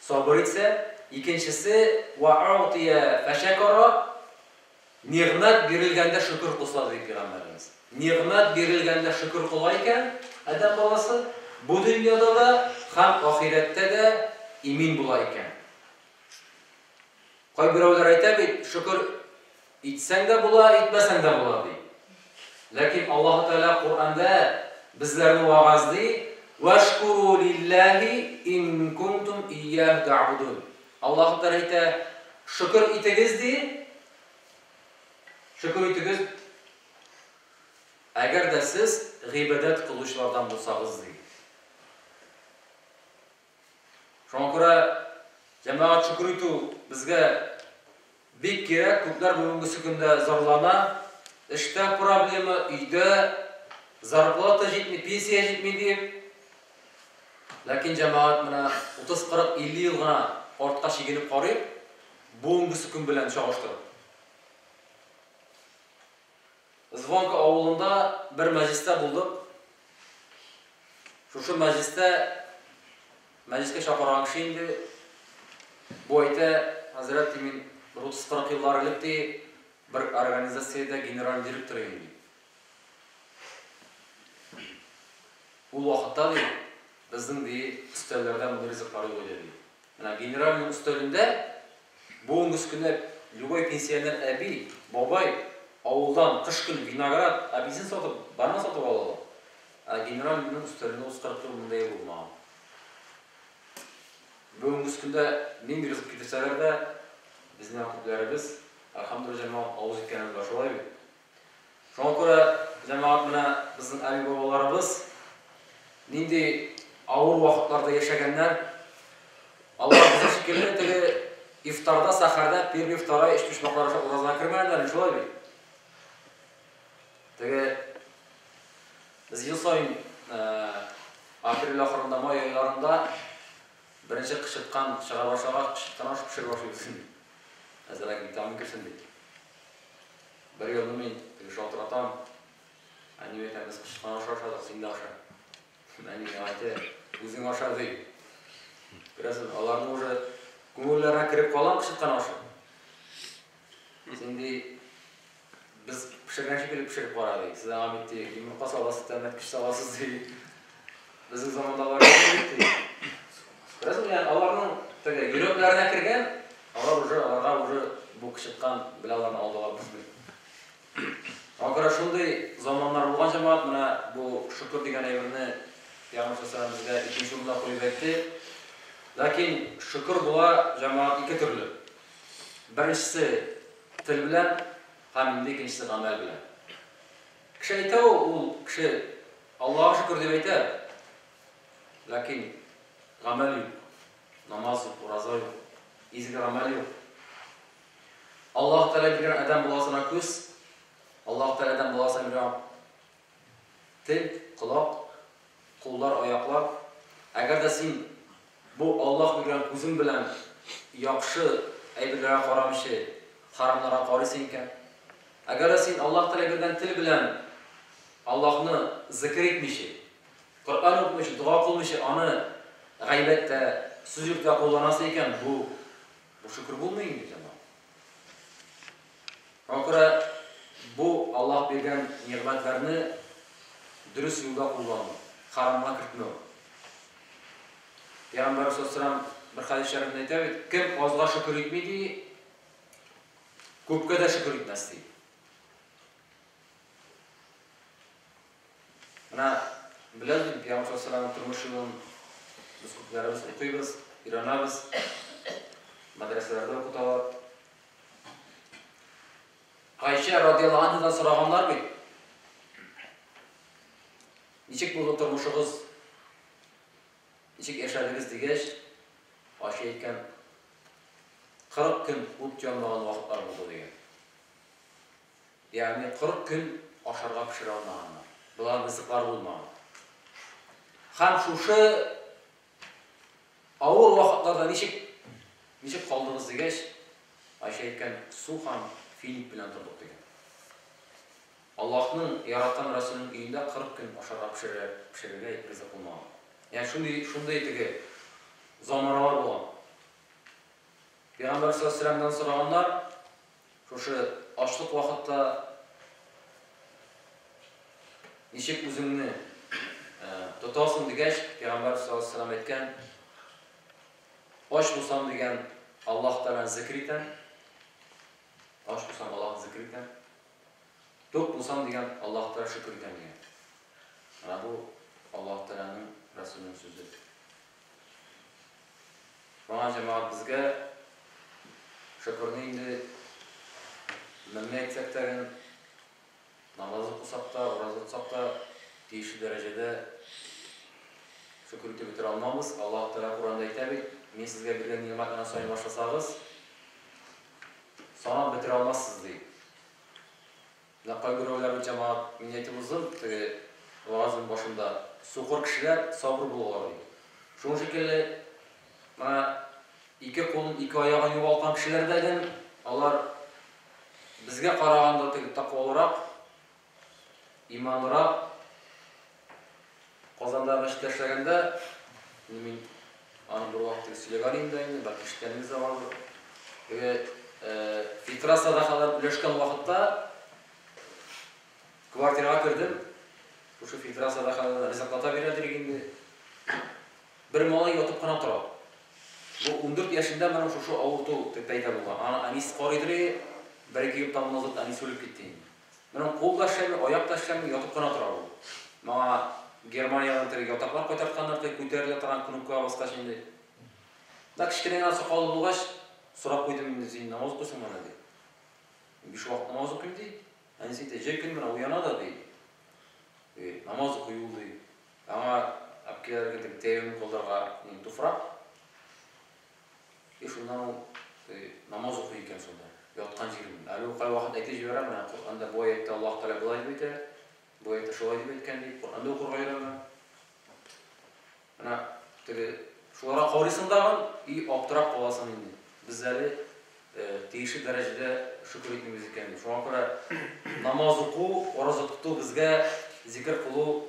Speaker 1: сабыр итсә, икенчесе ва угтия фәшәкара, нигъмәт бирелгәндә шөкер кылса, ди пәйгамбәребез. Нигъмәт бирелгәндә шөкер кыла икән адәм баласы, бу дөньяда да һәм ахирәттә дә имин була икән. Кайберәүләр әйтә бит, шөкер итсәң дә була, итмәсәң дә була, ди. Ләкин Аллаһы Тәгалә Коръәндә безләрне вәгазьли, Вашкуру лиллаһи ин кунтум ияһу та'будун. Аллаһы Тәгалә әйтә, Шөкер итегез ди. Шөкер итегез. Әгәр дә сез гыйбадәт кылучылардан булсагыз ди. Шуңа күрә җәмәгать шөкер итү безгә бик кирәк. Күпләр бүгенгесе көндә зарлана. Эштә проблема, өйдә зарплата җитми, пенсия җитми дип. Ләкин җәмәгать менә 30, 40, 50 ел гына артка чигенеп карыйк, бүгенгесе көн белән чагыштырып. Звонка авылында бер мәҗлестә булдык. Шушы мәҗлестә мәҗлескә чакырган кеше инде бу әйтә, хәзрәт, ди, мин бер 30-40 еллар элек ди, бер организациядә генераль директор идем ди. Ул вакытта ди, безнең ди өстәлләрдә мондый ризыклар юк иде ди. Менә генеральный өстәлендә бүгенге көндә любой пенсионер әби, бабай авылдан кыш көне виноград, апельсин сатып, банан сатып ала. Ә генеральныйның өстәлендә 30-40 ел мондай булмаган. Бүгенге көндә нинди ризык китерсәләр дә, безнең күпләребез, әлхәмдүлилләһ, җәмәгать авыз иткәнебез бар, шулай бит. Шуңа күрә җәмәгать менә безнең әби-бабаларыбыз нинди авыр вакытларда яшәгәннәр. Алар безнең шикелле теге ифтарда, сәхәрдә, первый, второй, өчпочмаклар ашап уразага кермәгәннәр, шулай бит. Теге без ел саен апрель ахырында, май айларында беренче кычыткан чыга башлагач, кычыткан аш пешерә башлыйбыз. Әзрәк витамин керсен дип. Бер елны мин теге шалтыратам. Әни әйтә, без кычыткан ашы ашадык, син дә аша. Әни миңа әйтә, үзең аша ди. Күрәсең, аларның уже күңелләренә кереп калган кычыткан ашы. Син ди, без пешергән шикелле пешереп кара ди. Сез аңа бит ди, йомырка саласыз, тәмләткеч саласыз ди. Безнең заманда алар юк ди. Күрәсең, ягъни аларның теге йөрәкләренә кергән, алар уже аларга уже бу кычыткан белән аларны алдалап булмый. Аңа күрә шундый заманнар булган җәмәгать, менә бу шөкер дигән әйберне Пәйгамбәр саллаллаһу безгә икенче урында куеп әйтте. Ләкин шөкер була җәмәгать ике төрле. Беренчесе тел белән һәм инде икенчесе гамәл белән. Кеше әйтә ул, ул кеше Аллаһка шөкер дип әйтә. Ләкин гамәл юк. Намаз юк, ураза юк, изге гамәл юк. Аллаһ Тәгалә биргән адәм баласына күз, Аллаһ Тәгалә адәм баласына биргән тел, колак, куллар, аяклар. Әгәр дә син бу Аллаһ биргән күзең белән яхшы әйберләргә карамыйча, харамнарга карыйсың икән, әгәр дә син Аллаһ Тәгалә биргән тел белән Аллаһны зикр итмичә, Коръән укымыйча, дога кылмыйча, аны гайбәттә, сүз йөртүдә кулланасың икән, бу бу шөкер булмый инде, җәмәгать. Шуңа күрә бу Аллаһ биргән нигъмәтләрне дөрес юлда куллану, харамга кертмәү. Пәйгамбәрбез саллаллаһу бер хәдис шәрифендә әйтә бит, кем азга шөкер итми ди, күпкә дә шөкер итмәс ди. Менә беләбез бит, Пәйгамбәр саллаллаһу алейһи тормыш юлын без күпләребез укыйбыз, өйрәнәбез. Мәдрәсәләрдә укыталар. Гайшә радиаллаһу анһадан сораганнар бит. Ничек булды тормышыгыз? Ничек яшәдегез дигәч, Гайшә әйткән, 40 көн ут янмаган вакытлар булды дигән. Ягъни 40 көн ашарга пешерә алмаганнар. Болар ризыклар булмаган. Һәм шушы авыр вакытларда ничек ничек калдыгыз дигәч, Айша әйткән, су һәм финик белән тордык дигән. Аллаһның яраткан Расулының өендә 40 көн ашарга пешерә, пешерергә ризык булмаган. Ягъни шундый шундый теге заманалар булган. Пәйгамбәр саллаллаһу алейһи ва сораганнар, шушы ачлык вакытта ничек үзеңне тотасың дигәч, Пәйгамбәр саллаллаһу алейһи ва әйткән, ач булсам дигән, Аллаһ Тәгаләне зикр итәм. Ач булсам Аллаһны зикр итәм. Тук булсам дигән, Аллаһ Тәгалә шөкер итәм дигән. Менә бу Аллаһ Тәгаләнең Расулының сүзе. Шуңа җәмәгать безгә Шөкерне инде меңне әйтсәк тә, намаз укысак та, ураза тотсак та, тиешле дәрәҗәдә шөкер итеп бетерә алмабыз. Аллаһ Тәгалә Коръәндә әйтә бит, мин сезгә биргән нигъмәтләрне саный башласагыз, санап бетерә алмассыз, ди. Менә кайберәүләр бит, җәмәгать, мин әйтеп уздым, теге вәгазьнең башында, сукыр кешеләр сабыр булалар, ди. Шуның шикелле, менә ике кулын, ике аягын югалткан кешеләр дә гел, алар безгә караганда теге тәкъвалырак, иманлырак. Казанда мәчеттә эшләгәндә, инде мин аны бер вакыт сөйләгән идем дә инде, бәлки ишеткәнегез дә бардыр. Теге фитра садакаларын өләшкән вакытта квартирага кердем. Шушы фитра садакаларын ризыклата бирәдер инде. Бер малай ятып кына тора. Бу 14 яшендә моның шушы авырту пәйда булган. Аны әнисе карыйдыр, бер-ике ел там назад әнисе үлеп китте инде. Моның кул да эшләми, аяк та эшләми, ятып кына тора бу. Моңа Германиядән теге ятаклар кайтартканнар, теге күтәрелә торган кнопкага баскач инде. Да кечкенә генә сакалы булгач, сорап куйдым инде, син намаз укыйсыңмы әллә ди. Биш вакыт намаз укыйм ди. Әнисе әйтә, җәй көне менә уяна да ди. Э, намаз укый ул ди. Аңа әпкәләргә дип тәяммум кылдырга туфрак. И шуннан ул намаз укый икән шунда, яткан җиреннән. Әле ул кайвакыт әйтеп җибәрә, менә Коръәндә бу аятьтә Аллаһ Тәгалә болай дип әйтә, бу аятьтә шулай дип әйткән дип, Коръәндә укырга өйрәнә. Менә теге шуларга карыйсың тагын и аптырап каласың инде. Без әле тиешле дәрәҗәдә шөкер итмибез икән дип. Шуңа күрә намаз уку, ураза тоту безгә зикер кылу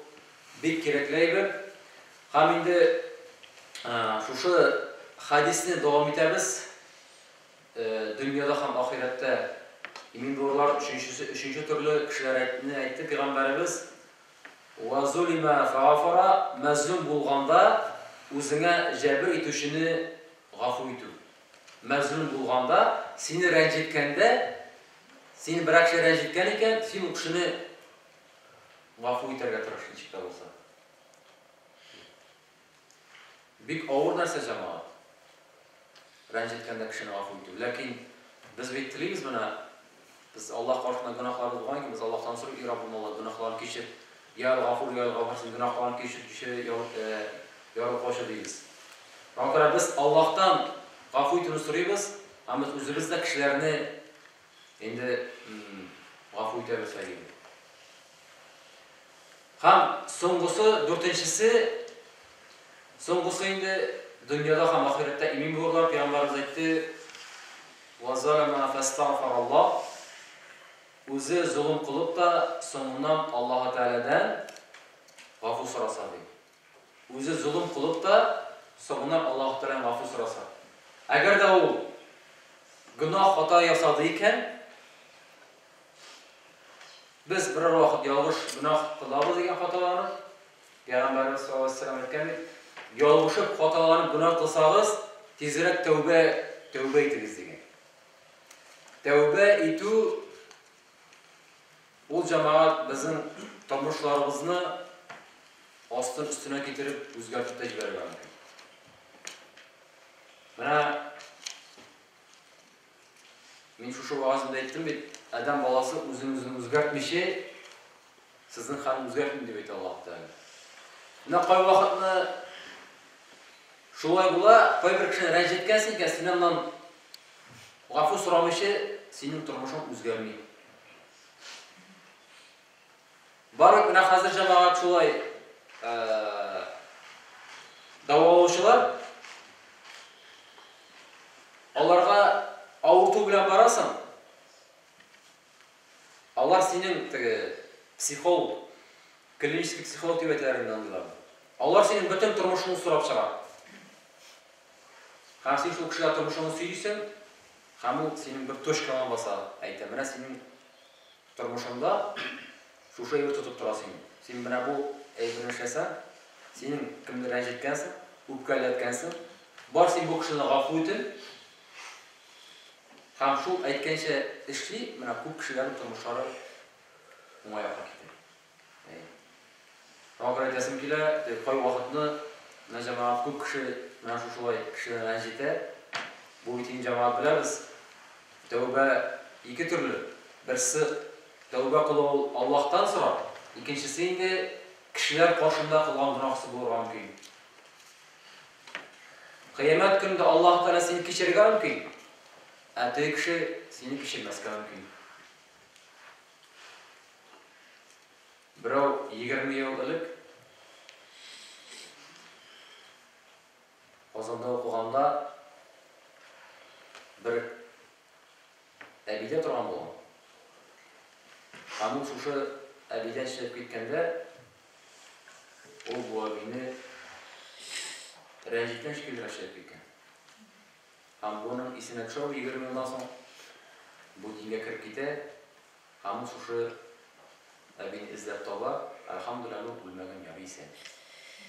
Speaker 1: бик кирәкле әйбер. Һәм инде шушы хәдисне дәвам итәбез. Дөньяда һәм ахирәттә имин булырлар. Өченчесе, өченче төрле кешеләрне әйтте пәйгамбәребез. Ва зулима фагафара, мәзлум булганда үзеңә җәбер итүчене гафу итү. Мәзлум булганда, сине рәнҗеткәндә, сине берәр кеше рәнҗеткән икән, син ул кешене гафу итәргә тырыш, ничек тә булса. Бик авыр нәрсә, җәмәгать. Рәнҗеткәндә кешене гафу итү. Ләкин без бит телибез менә, без Аллаһ каршында гөнаһларыбыз булган икән, без Аллаһтан сорыйк, И Раббым Аллаһ, гөнаһларны кичер. Я Гафур, я Гафар, син гөнаһларны кичерүче, ярылкаучы дибез. Шуңа күрә без Аллаһтан гафу итүне сорыйбыз, һәм без үзебез дә кешеләрне инде гафу итә белсәк иде. Һәм соңгысы, дүртенчесе, соңгысы инде дөньяда һәм ахирәттә имин булырлар, пәйгамбәребез әйтте, Ва залама фастагфараллаһ, үзе золым кылып та, соңыннан Аллаһы Тәгаләдән гафу сораса ди. Үзе золым кылып та, соңыннан Аллаһы Тәгаләдән гафу сораса. Әгәр дә ул гөнаһ, хата ясады икән, Без берәр вакыт ялгыш гөнаһ кылабыз икән хаталанып, Пәйгамбәребез саллаллаһу алейһи вәсәлләм әйткән бит, ялгышып, хаталанып гөнаһ кылсагыз, тизрәк тәүбә, тәүбә итегез дигән. Тәүбә итү ул җәмәгать безнең тормышларыбызны астын өстенә китереп үзгәртеп тә җибәрергә мөмкин. Менә Мин шушы вәгаземдә әйттем бит, адәм баласы үзен-үзен үзгәртмичә, сезнең хәлне үзгәртмим дип әйтә Аллаһ Тәгалә. Менә кайвакытны шулай була, кайбер кешене рәнҗеткәнсең икән, син аннан гафу сорамыйча, синең тормышың үзгәрми. Бар бит менә хәзер җәмәгать шулай дәвалаучылар аларга авырту белән барасың, алар синең теге психолог, клинический психолог дип әйтәләр инде андыйларны. Алар синең бөтен тормышыңны сорап чыга. Һәм син шул кешегә тормышыңны сөйлисең, һәм ул синең бер точкаңа баса, әйтә, менә синең Тормышыңда шушы әйбер тотып тора сине. Син менә бу әйберне эшләсәң, синең кемне рәнҗеткәнсең, үпкәләткәнсең, бар син бу кешене гафу итен һәм шул әйткәнчә эшли, менә күп кешеләрнең тормышлары уңай якка китә. Әйе. Шуңа күрә әйтәсем килә, кайвакытны менә җәмәгать күп кеше менә шушылай кешене рәнҗетә. Бу бит инде җәмәгать беләбез. Тәүбә ике төрле. Берсе тәүбә кылу ул Аллаһтан сорап, икенчесе инде кешеләр каршында кылган гөнаһсы булырга мөмкин. Кыямәт көнендә Аллаһ Тәгалә сине кичерергә мөмкин, ә теге кеше сине кичермәскә мөмкин. Берәү 20 ел элек Казанда укыганда бер әбидә торган булган. Һәм ул шушы әбидән чыгып киткәндә, ул бу әбине рәнҗеткән шикеллерәк чыгып киткән. Һәм буның исенә төшә, ул 20 елдан соң бу дингә кереп китә, һәм ул шушы әбине эзләп таба, әлхәмдүлилләһ, ул үлмәгән, ярый исән.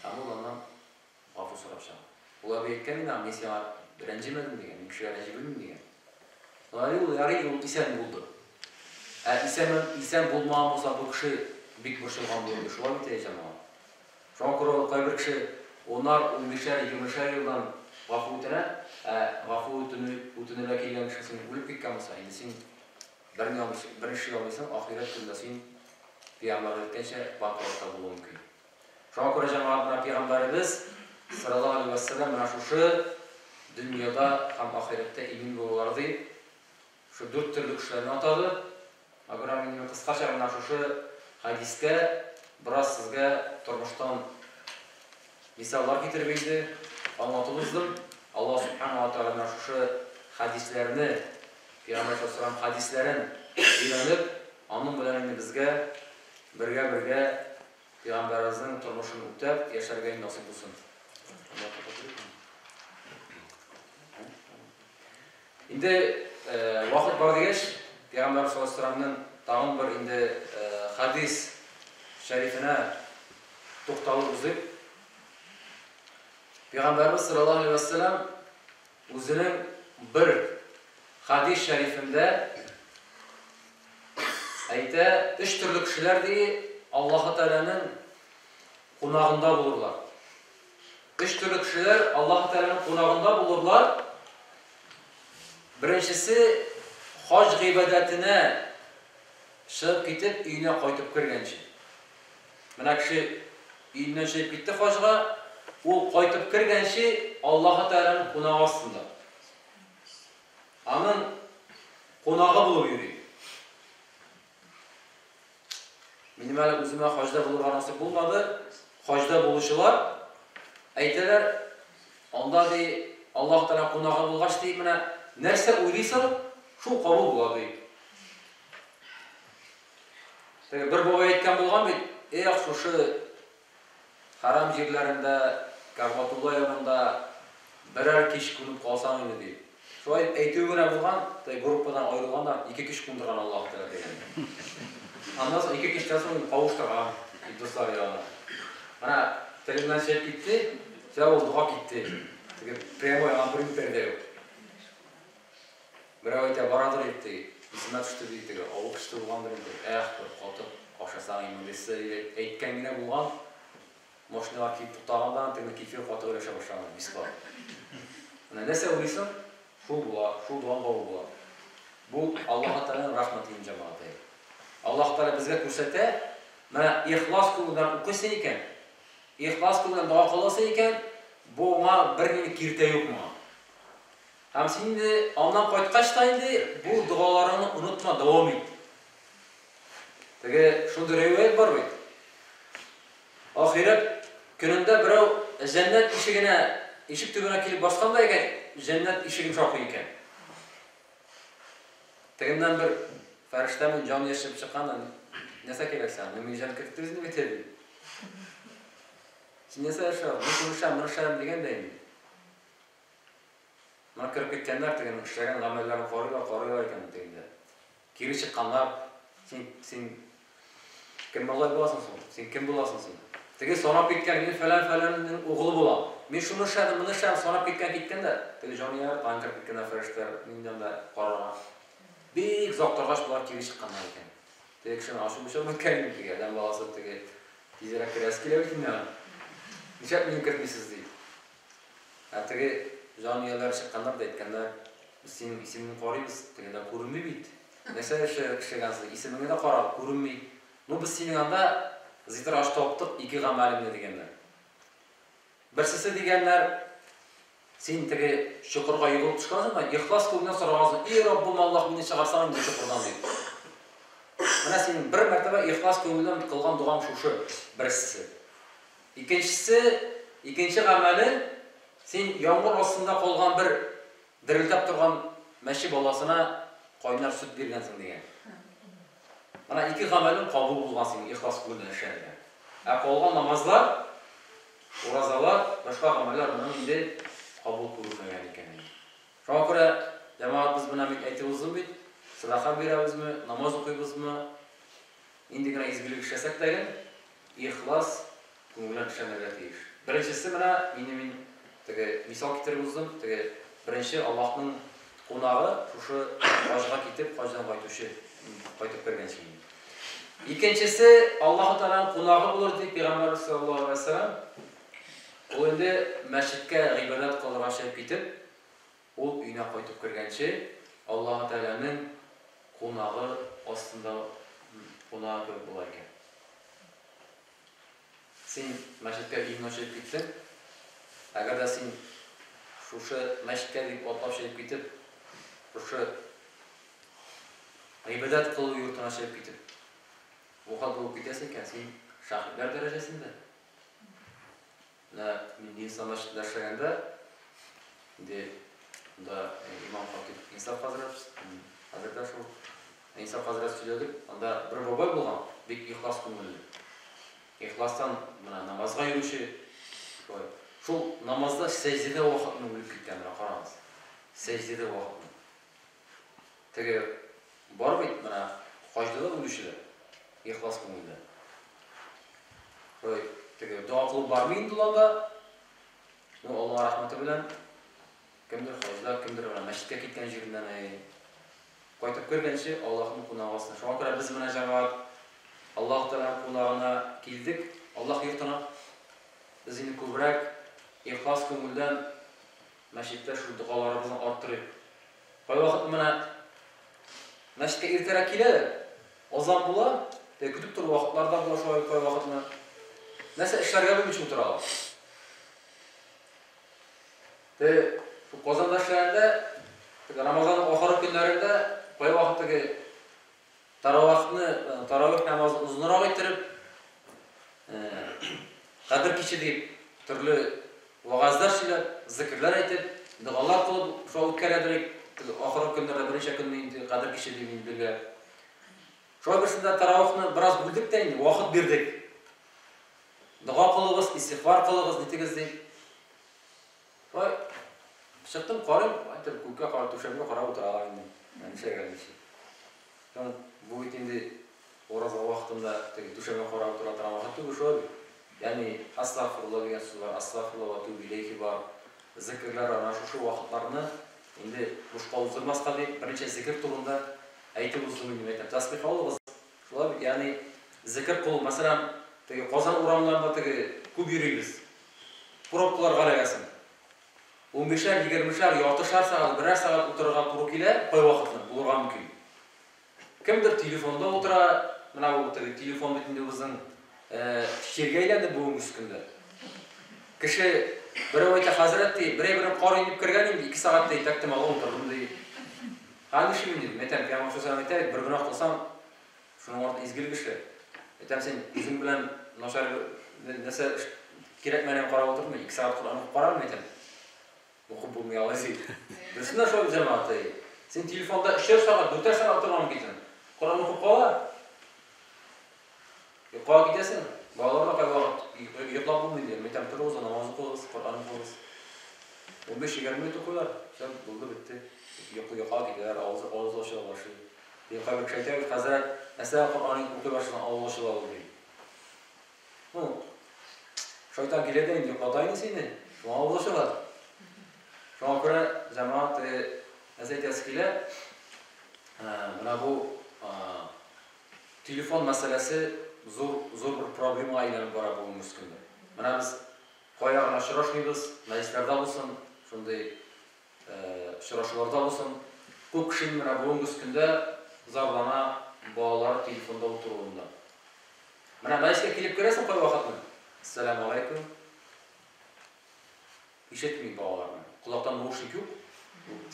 Speaker 1: Һәм ул аннан гафу сорап чыга. Ул әби әйткән инде аңа, мин сиңа рәнҗемәдем дигән, мин кешегә рәнҗи белмим дигән. Ярый ул, ярый ул исән булды. Ә исән, исән булмаган булса, бу кеше бик борчылган булыр иде. Шулай бит, әй җәмәгать. Шуңа күрә ул кайбер кеше унар, унбишәр, егермешәр елдан гафу үтенә, ә гафу үтенү, үтенергә килгән кеше син үлеп киткән булса, инде син берни алмыйсың, бер эшли алмыйсың, ахирәт көнендә син, пәйгамбәребез әйткәнчә, банкротта булуың мөмкин. Шуңа күрә, җәмәгать, менә пәйгамбәребез, салләллаһу галәйһи вә сәлләм, менә шушы дөньяда һәм ахирәттә имин булулар дип, шушы дүрт төрле кешеләрне атады. Шуңа күрә мин инде кыскача гына шушы хәдискә бераз сезгә тормыштан мисаллар китереп инде аңлатып уздым. Аллаһ Субхана ва Тәгалә менә шушы хәдисләрне, Пәйгамбәр салләллаһу галәйһи вә сәлләм хәдисләрен өйрәнеп, аның белән инде безгә бергә-бергә Пәйгамбәребезнең тормышын үтәп, яшәргә насыйп булсын. Инде вакыт бар дигәч, Пәйгамбәр саллаллаһу алейһи тагын бер инде хадис шәрифенә тукталып узыйк. Пәйгамбәребез саллаллаһу алейһи вәсәлләм үзенең бер хадис шәрифендә әйтә, өч төрле кешеләр ди, Аллаһы Тәгаләнең кунагында булырлар. Өч төрле кешеләр Аллаһы Тәгаләнең кунагында булырлар. Беренчесе хаҗ гыйбадәтенә чыгып китеп, өенә кайтып кергәнче. Менә кеше өеннән чыгып китте хаҗга, ул кайтып кергәнче Аллаһы Тәгаләнең кунагы астында. Аның кунагы булып йөри. Минем әле үземә хаҗда булырга насыйп булмады. Хаҗда булучылар әйтәләр, анда ди, Аллаһ Тәгалә кунагы булгач ди, менә нәрсә уйлыйсың, шул кабул була ди. Теге бер бабай әйткән булган бит, эх, шушы Хәрам җирләрендә, Кәгъбәтулла янында берәр кич кунып калсаң иде, дип. Шулай дип әйтүе генә булган, теге группадан аерылган да ике кич кундырган Аллаһ Тәгалә дигән. Аннан соң ике кичтән соң инде кавыштырган дуслар янына. Менә телемнән чыгып китте, всё, ул дога китте. Теге прямой аңа бер пәрдә юк. Берәү әйтә, барадыр дип, ди, исемә төште, ди, теге авыл кешесе булгандыр инде, эх, бер катык ашасаң иммунитеты, дип әйткән генә булган, машиналар килеп туктаган да, теге кефир катыгы өләшә башлаган, бесплатно. Менә нәрсә уйлыйсың, шул була, шул догаң кабул була. Бу Аллаһы Тәгаләнең рәхмәте инде, җәмәгать. Аллаһы Тәгалә безгә күрсәтә, менә ихлас күңелдән укыйсың икән, ихлас күңелдән дога кыласың икән, бу моңа бернинди киртә юк моңа. Һәм син инде аннан кайткач та инде бу догаларыңны онытма, дәвам ит. Теге шундый риваять бар бит. Ахирәт көнендә берәү җәннәт ишегенә, ишек төбенә килеп баскан да икән, җәннәт ишеген шакый икән. Тегеннән бер фәрештәмен җан яшереп чыккан да, нәрсә кирәк сиңа? Мин җәннәт керттегез инде бит, ди. Син нәрсә эшләдең? Мин шуны эшләдем, моны эшләдем дигән дә инде. Менә кереп киткәннәр, тегенең эшләгән гамәлләрен карыйлар, карыйлар икән тегендә. Кире чыкканнар, син, син кем малай буласың соң? Син кем буласың син? Теге санап киткән, мин фәлән фәләннең угылы булам. Мин шуны эшләдем, моны эшләдем, санап киткән, киткән дә, теге җанияләр тагын кереп киткәннәр фәрештәләр, миннән дә карарга. Бик озак торгач, болар кире чыкканнар икән. Теге кешенең ачуы чыгып беткән инде, теге адәм баласы теге тизрәк керәсе килә бит инде аның. Нишләп мине кертмисез, ди. Ә теге җан ияләре чыкканнар да әйткәннәр. Без синең исемеңне карыйбыз, тегендә күренми бит. Нәрсә эшләгәнсең, исемеңне дә карадык, күренми. Ну, без синең анда зитр аш таптык ике гамәлеңне, дигәннәр. Берсесе, дигәннәр, син теге чокырга егылып төшкәнсең да, ихлас күңелдән сорагансың, "И Раббым Аллаһ, мине чыгарсаң инде чокырдан", дип. Менә синең бер мәртәбә ихлас күңелдән кылган догаң шушы, берсесе. Икенчесе, икенче гамәле, син яңгыр астында калган бер дерелдәп торган мәче баласына кайнар сөт биргәнсең, дигән. Менә ике гамәлең кабул булган синең ихлас күңелдән эшләнгән. Ә калган намазлар, уразалар, башка гамәлләр моның инде кабул күрелмәгән икән инде. Шуңа күрә, җәмәгать, без менә мин әйтеп уздым бит, сәдака бирәбезме, намаз укыйбызмы, нинди генә изгелек эшләсәк тә гел ихлас күңелдән эшләнергә тиеш. Беренчесе менә мине мин теге мисал китереп уздым, теге беренче Аллаһның кунагы шушы хаҗга китеп, хаҗдан кайтучы, кайтып кергәнче инде. Икенчесе Аллаһ Тәгаләнең кунагы булыр дип Пәйгамбәрбез саллаллаһу алейһи ва сәлләм, ул инде мәчеткә гыйбадәт кылырга чыгып китеп, ул өенә кайтып кергәнче Аллаһ Тәгаләнең кунагы астында кунагы кебек була икән. Син мәчеткә өеңнән чыгып киттең. Әгәр дә син шушы мәчеткә дип атлап чыгып китеп, шушы гыйбадәт кылу йортына чыгып китеп, вафат булып китәсең икән, син шәһидләр дәрәҗәсендә. Менә мин Динислам мәчетендә эшләгәндә, инде монда имам хатип Инсаф хәзрәт, хәзер дә шул Инсаф хәзрәт сөйләде, анда бер бабай булган, бик ихлас күңелле. Ихластан менә намазга йөрүче, шулай. Шул намазда сәҗдәдә вакытны үлеп киткән, менә карагыз. Сәҗдәдә вакытны. Теге бар бит менә хаҗда да үлүчеләр, ихлас күңелдән. Шулай теге дога кылып бармый инде ул анда. Ну, Аллаһ рәхмәте белән кемдер хаҗда, кемдер менә мәчеткә киткән җиреннән әй кайтып кергәнче Аллаһның кунагы астына. Шуңа күрә без менә җәмәгать Аллаһ Тәгаләнең кунагына килдек, Аллаһ йортына. Без инде күбрәк ихлас күңелдән мәчеттә шул догаларыбызны арттырыйк. Кайвакыт менә мәчеткә иртәрәк киләләр, азан була, теге көтеп тору вакытлар да була шулай кайвакытны. Нәрсә эшләргә белмичә утыралар. Теге шул Казанда эшләгәндә, теге Рамазанның ахыргы көннәрендә кайвакыт теге Таравахны, таравих намазын озынрак иттереп, Кадер киче дип, төрле вәгазьләр сөйләп, зикерләр әйтеп, догалар кылып шулай үткәрә идек. Ахыргы көннәрдә берничә көнне инде Кадер киче дип инде билгеләп. Шулай берсендә таравихны бераз бүлдек тә инде, вакыт бирдек. Дога кылыгыз, истигъфар кылыгыз, нитегез дип. Шулай чыктым, карыйм, әйтеп, күккә карап, түшәмгә карап утыралар инде. Нишләргә белмичә. Соң бу бит инде ураза вакытында теге түшәмгә карап утыра торган вакыт түгел, шулай бит. Ягъни астагфирулла дигән сүз бар, астагфирулла ва тубу иләйхи бар, зикерләр бар. Менә шушы вакытларны инде бушка уздырмаска дип, берничә зикер турында әйтеп уздым инде, әйтәм. Тәсбих алыгыз, шулай бит, ягъни зикер кылу, мәсәлән, теге Казан урамнарында теге күп йөрибез. Пробкаларга эләгәсең. Унбишәр, егермешәр, яртышар сәгать, берәр сәгать утырырга туры килә, кайвакытны, булырга мөмкин. Кемдер телефонда утыра, менә бу теге телефон бит инде безнең чиргә әйләнде бүгенге көндә. Кеше берәү әйтә, хәзрәт ди, берәй берәү кар инеп кергән инде, 2 сәгать ди, тәк-тәмәле утырдым ди. Һәм нишлим инде, әйтәм, Пәйгамбәр саллаллаһу алейһи ва әйтә, бер гөнаһ кылсаң, Шуның артыннан изгелек эшлә. Әйтәм, син үзең белән начар нәрсә кирәкмәгән карап утырдың, 2 сәгать Коръән укып кара әле, әйтәм. Укып булмый алай ди. Дөресен дә шулай җәмәгать. Син телефонда өчәр сәгать, дүртәр сәгать утырган мөмкинсең. Коръән укып кала. Йокыга китәсең. Балалар да кайвакыт йоклап булмый ди. Әйтәм, торыгыз, намаз укыгыз, Коръән укыгыз. 15-20 минут укыйлар. Все, булды, бетте. Йокы йокыга китәләр, авыз авыз ачыла башлый. Ди, кайбер кеше әйтә бит, хәзрәт, нәрсәгә Коръән укый башласаң, авыз ачыла ул, ди. Ну, шайтан килә дә инде, йоклата инде сине, шуңа авыз ачыла. Шуңа күрә, җәмәгать, нәрсә әйтәсе килә, менә бу телефон мәсьәләсе зур, зур бер проблемага әйләнеп бара бүгенге көндә. Менә без кая гына очрашмыйбыз, мәҗлесләрдә булсын, шундый Очрашуларда булсын. Күп кеше менә бүгенге көндә зарлана балалар телефонда утыруында. Менә мәчеткә килеп керәсең кайвакытны. Ассаламу алейкум. Ишетми балаларны. Колактан наушник юк.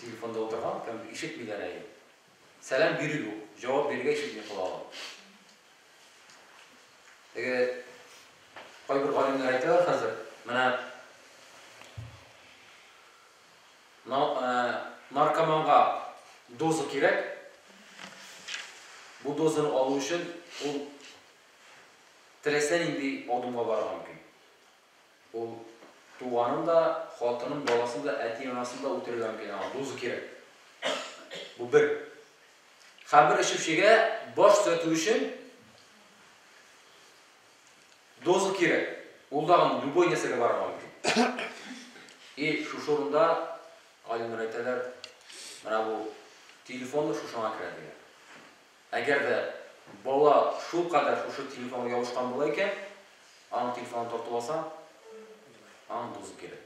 Speaker 1: Телефонда утырган, кем ишетмиләр әле. Сәлам бирү юк. Җавап бирергә ишетми колагы. Теге кайбер галимнәр әйтәләр хәзер, менә наркоманга доза кирәк. Бу дозаны алу өчен ул теләсә нинди адымга барырга мөмкин. Ул туганын да, хатынын, баласын да, әти-анасын да үтерергә мөмкин, аңа доза кирәк. Бу бер. Һәм бер эчүчегә баш төзәтү өчен доза кирәк. Ул тагын любой нәрсәгә барырга мөмкин. И шушы урында галимнәр әйтәләр, менә бу телефон да шушыңа керә дигән. Әгәр дә бала шул кадәр шушы телефонга ябышкан була икән, аның телефонын тартып алсаң, аның доза кирәк.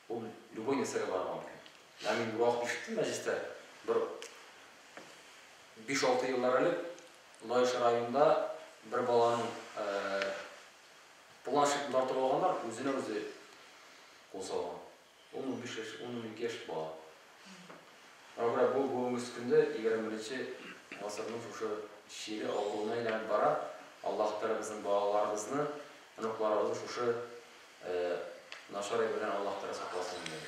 Speaker 1: Ул любой нәрсәгә барырга мөмкин. Ә мин бер вакыт ишеттем мәҗлестә, бер 5-6 еллар элек Лаеш районында бер баланың планшетын тартып алганнар, үзенә үзе кул салган. 10-15 яшь, 10-12 яшь бала. Аңа бу бүгенге көндә 21 гасырның шушы чире авыруына әйләнеп бара. Аллаһ Тәгалә безнең балаларыбызны, оныкларыбызны шушы начар әйбердән Аллаһ Тәгалә сакласын инде.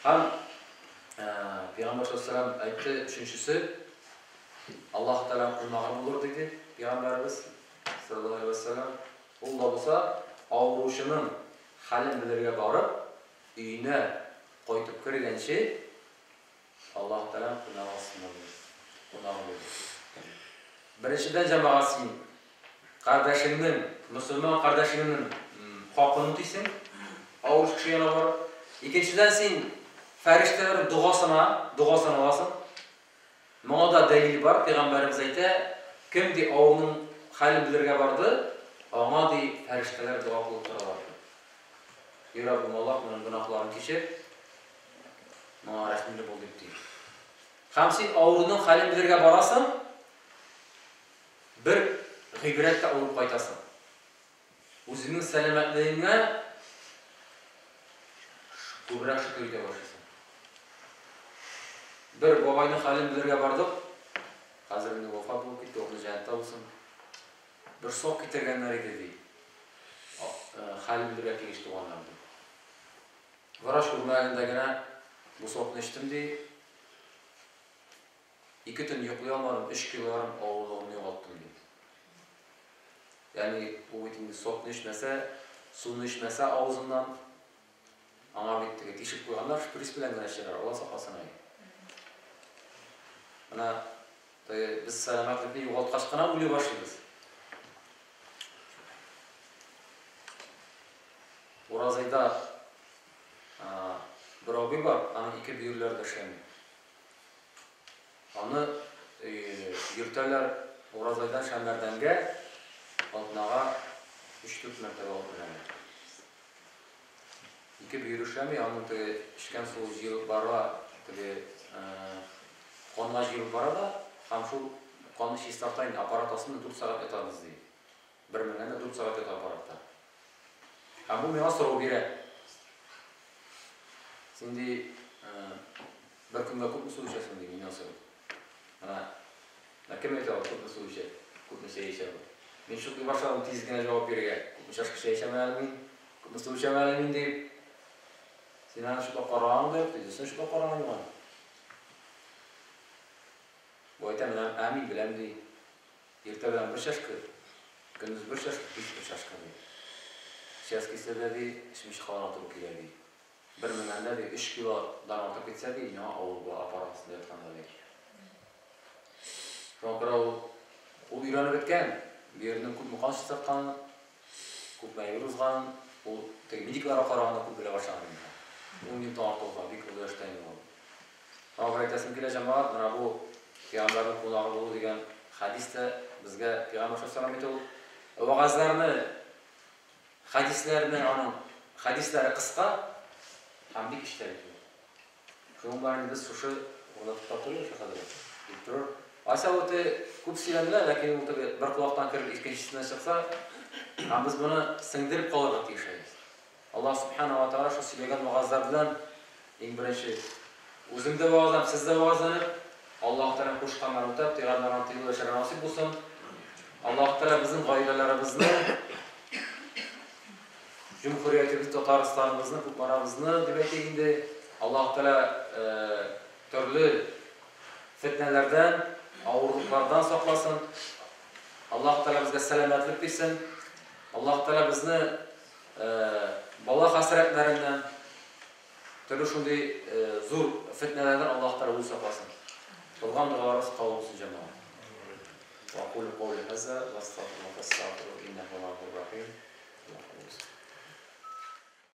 Speaker 1: Һәм Пәйгамбәр саллаллаһу алейһи ва сәлләм әйтте, өченчесе, Аллаһ Тәгалә кунагы булыр диде Пәйгамбәребез саллаллаһу алейһи ва сәлләм. Ул да булса, авыручының хәлен белергә барып, өенә кайтып кергәнче, Аллаһ Тәгалә кунагы астында булыр. Кунагы булыр. Беренчедән, җәмәгать, син кардәшеңнең, мөселман кардәшеңнең хакын үтисең, авыручы кеше янына барып. Икенчедән, син фәрештәләрнең догасына, догасын аласың. Моңа да дәлил бар, пәйгамбәребез әйтә, кем ди авыруның хәлен белергә барды, аңа ди фәрештәләр дога кылып торалар. И Раббым Аллаһ, моның гөнаһларын кичер, моңа рәхимле бул дип ди. Һәм син авыруның хәлен белергә барасың, бер гыйбрәт тә алып кайтасың. Үзеңнең сәламәтлегеңә күбрәк шөкер итә башлыйсың. Бер бабайның хәлен белергә бардык. Хәзер инде вафат булып китте, урыны җәннәттә булсын. Бер сок китергәннәр иде ди. Хәлен белергә килгәч туганнар ди. Врач күрмәгәндә генә бу сокны эчтем ди. 2 төн йоклый алмадым, 3 кило ярым авырлыгымны югалттым ди. Ягъни ул бит инде сокны эчмәсә, суны эчмәсә авызыннан, аңа бит теге тишеп куйганнар, шприц белән генә чыгар, Алла сакласын әй. Менә теге без сәламәтлекне югалткач кына уйлый башлыйбыз. Уразайда бер абый бар, аның ике бөерләре дә эшләми. Аны йөртәләр Уразайдан Шәмәрдәнгә атнага 3-4 мәртәбә алып менәләр. Ике бөер эшләми, аның теге эчкән суы җыелып бара, теге канга җыелып бара да, һәм шул канны чистарта инде, аппарат астында 4 сәгать ятабыз ди. Бер менгәндә 4 сәгать ята аппаратта. Һәм бу миңа сорау бирә. Син ди, бер көнгә күпме су эчәсең ди, миннән сорый. Менә, менә кем әйтә ала, күпме су эчә, күпме чәй эчә бу. Мин шундый башладым тиз генә җавап бирергә. Күпме чашка чәй эчәм әле мин, күпме су эчәм әле мин дип. Син аны шунда караган да юк, диде. Син шунда караган юк аны. Бу әйтә, менә, ә мин беләм ди. Иртә белән бер чашка, көндез бер чашка, кич бер чашка ди. Час килсә дә ди, эчмичә калырга туры килә ди. Бер менгәндә ди, 3 килодан артып китсә ди, миңа авыр була аппарат астында ятканда ди. Шуңа күрә ул ул өйрәнеп беткән, бөеренең күпме кан чистартканын, күпме әйбер узганын, ул теге медикларга караганда күп белә башлаган инде. 10 елдан артык узган, бик олы яшьтә инде ул. Тагын бер әйтәсем килә, җәмәгать, менә бу пәйгамбәрнең кунагы булу дигән хәдис тә безгә пәйгамбәр саллаллаһу бит ул вәгазьләрне, хәдисләрне аның хәдисләре кыска, Һәм бик эчтәлекле. Шуның белән инде без шушы урында туктап торыйк, Шәйх хәзрәт. Дип торыр. Ася ул теге күп сөйләнелә, ләкин ул теге бер колактан кереп икенчесеннән чыкса, һәм без моны сеңдереп калырга тиешбез. Аллаһ Субхана ва Тааля шул сөйләгән вәгазьләр белән иң беренче үзем дә вәгазьләнеп, сез дә вәгазьләнеп, Аллаһ Тәгаләнең кушканнарын үтәп, тыйганнарыннан тыелып яшәргә насыйп булсын. Аллаһ Тәгалә безнең гаиләләребезне, җөмһүриятебез, Татарстаныбызны, Кукмарабызны дип әйтик инде, Аллаһ Тәгалә төрле фетнәләрдән, авырлыклардан сакласын. Аллаһ Тәгалә безгә сәламәтлек бирсен. Аллаһ Тәгалә безне бала хәсрәтләреннән, төрле шундый зур фетнәләрдән Аллаһ Тәгалә үзе сакласын. Кылган догаларыбыз кабул булсын, җәмәгать. Ва акулу каули хаза ва астагфируллаһ фастагфируһу иннаһу huwal гафурur.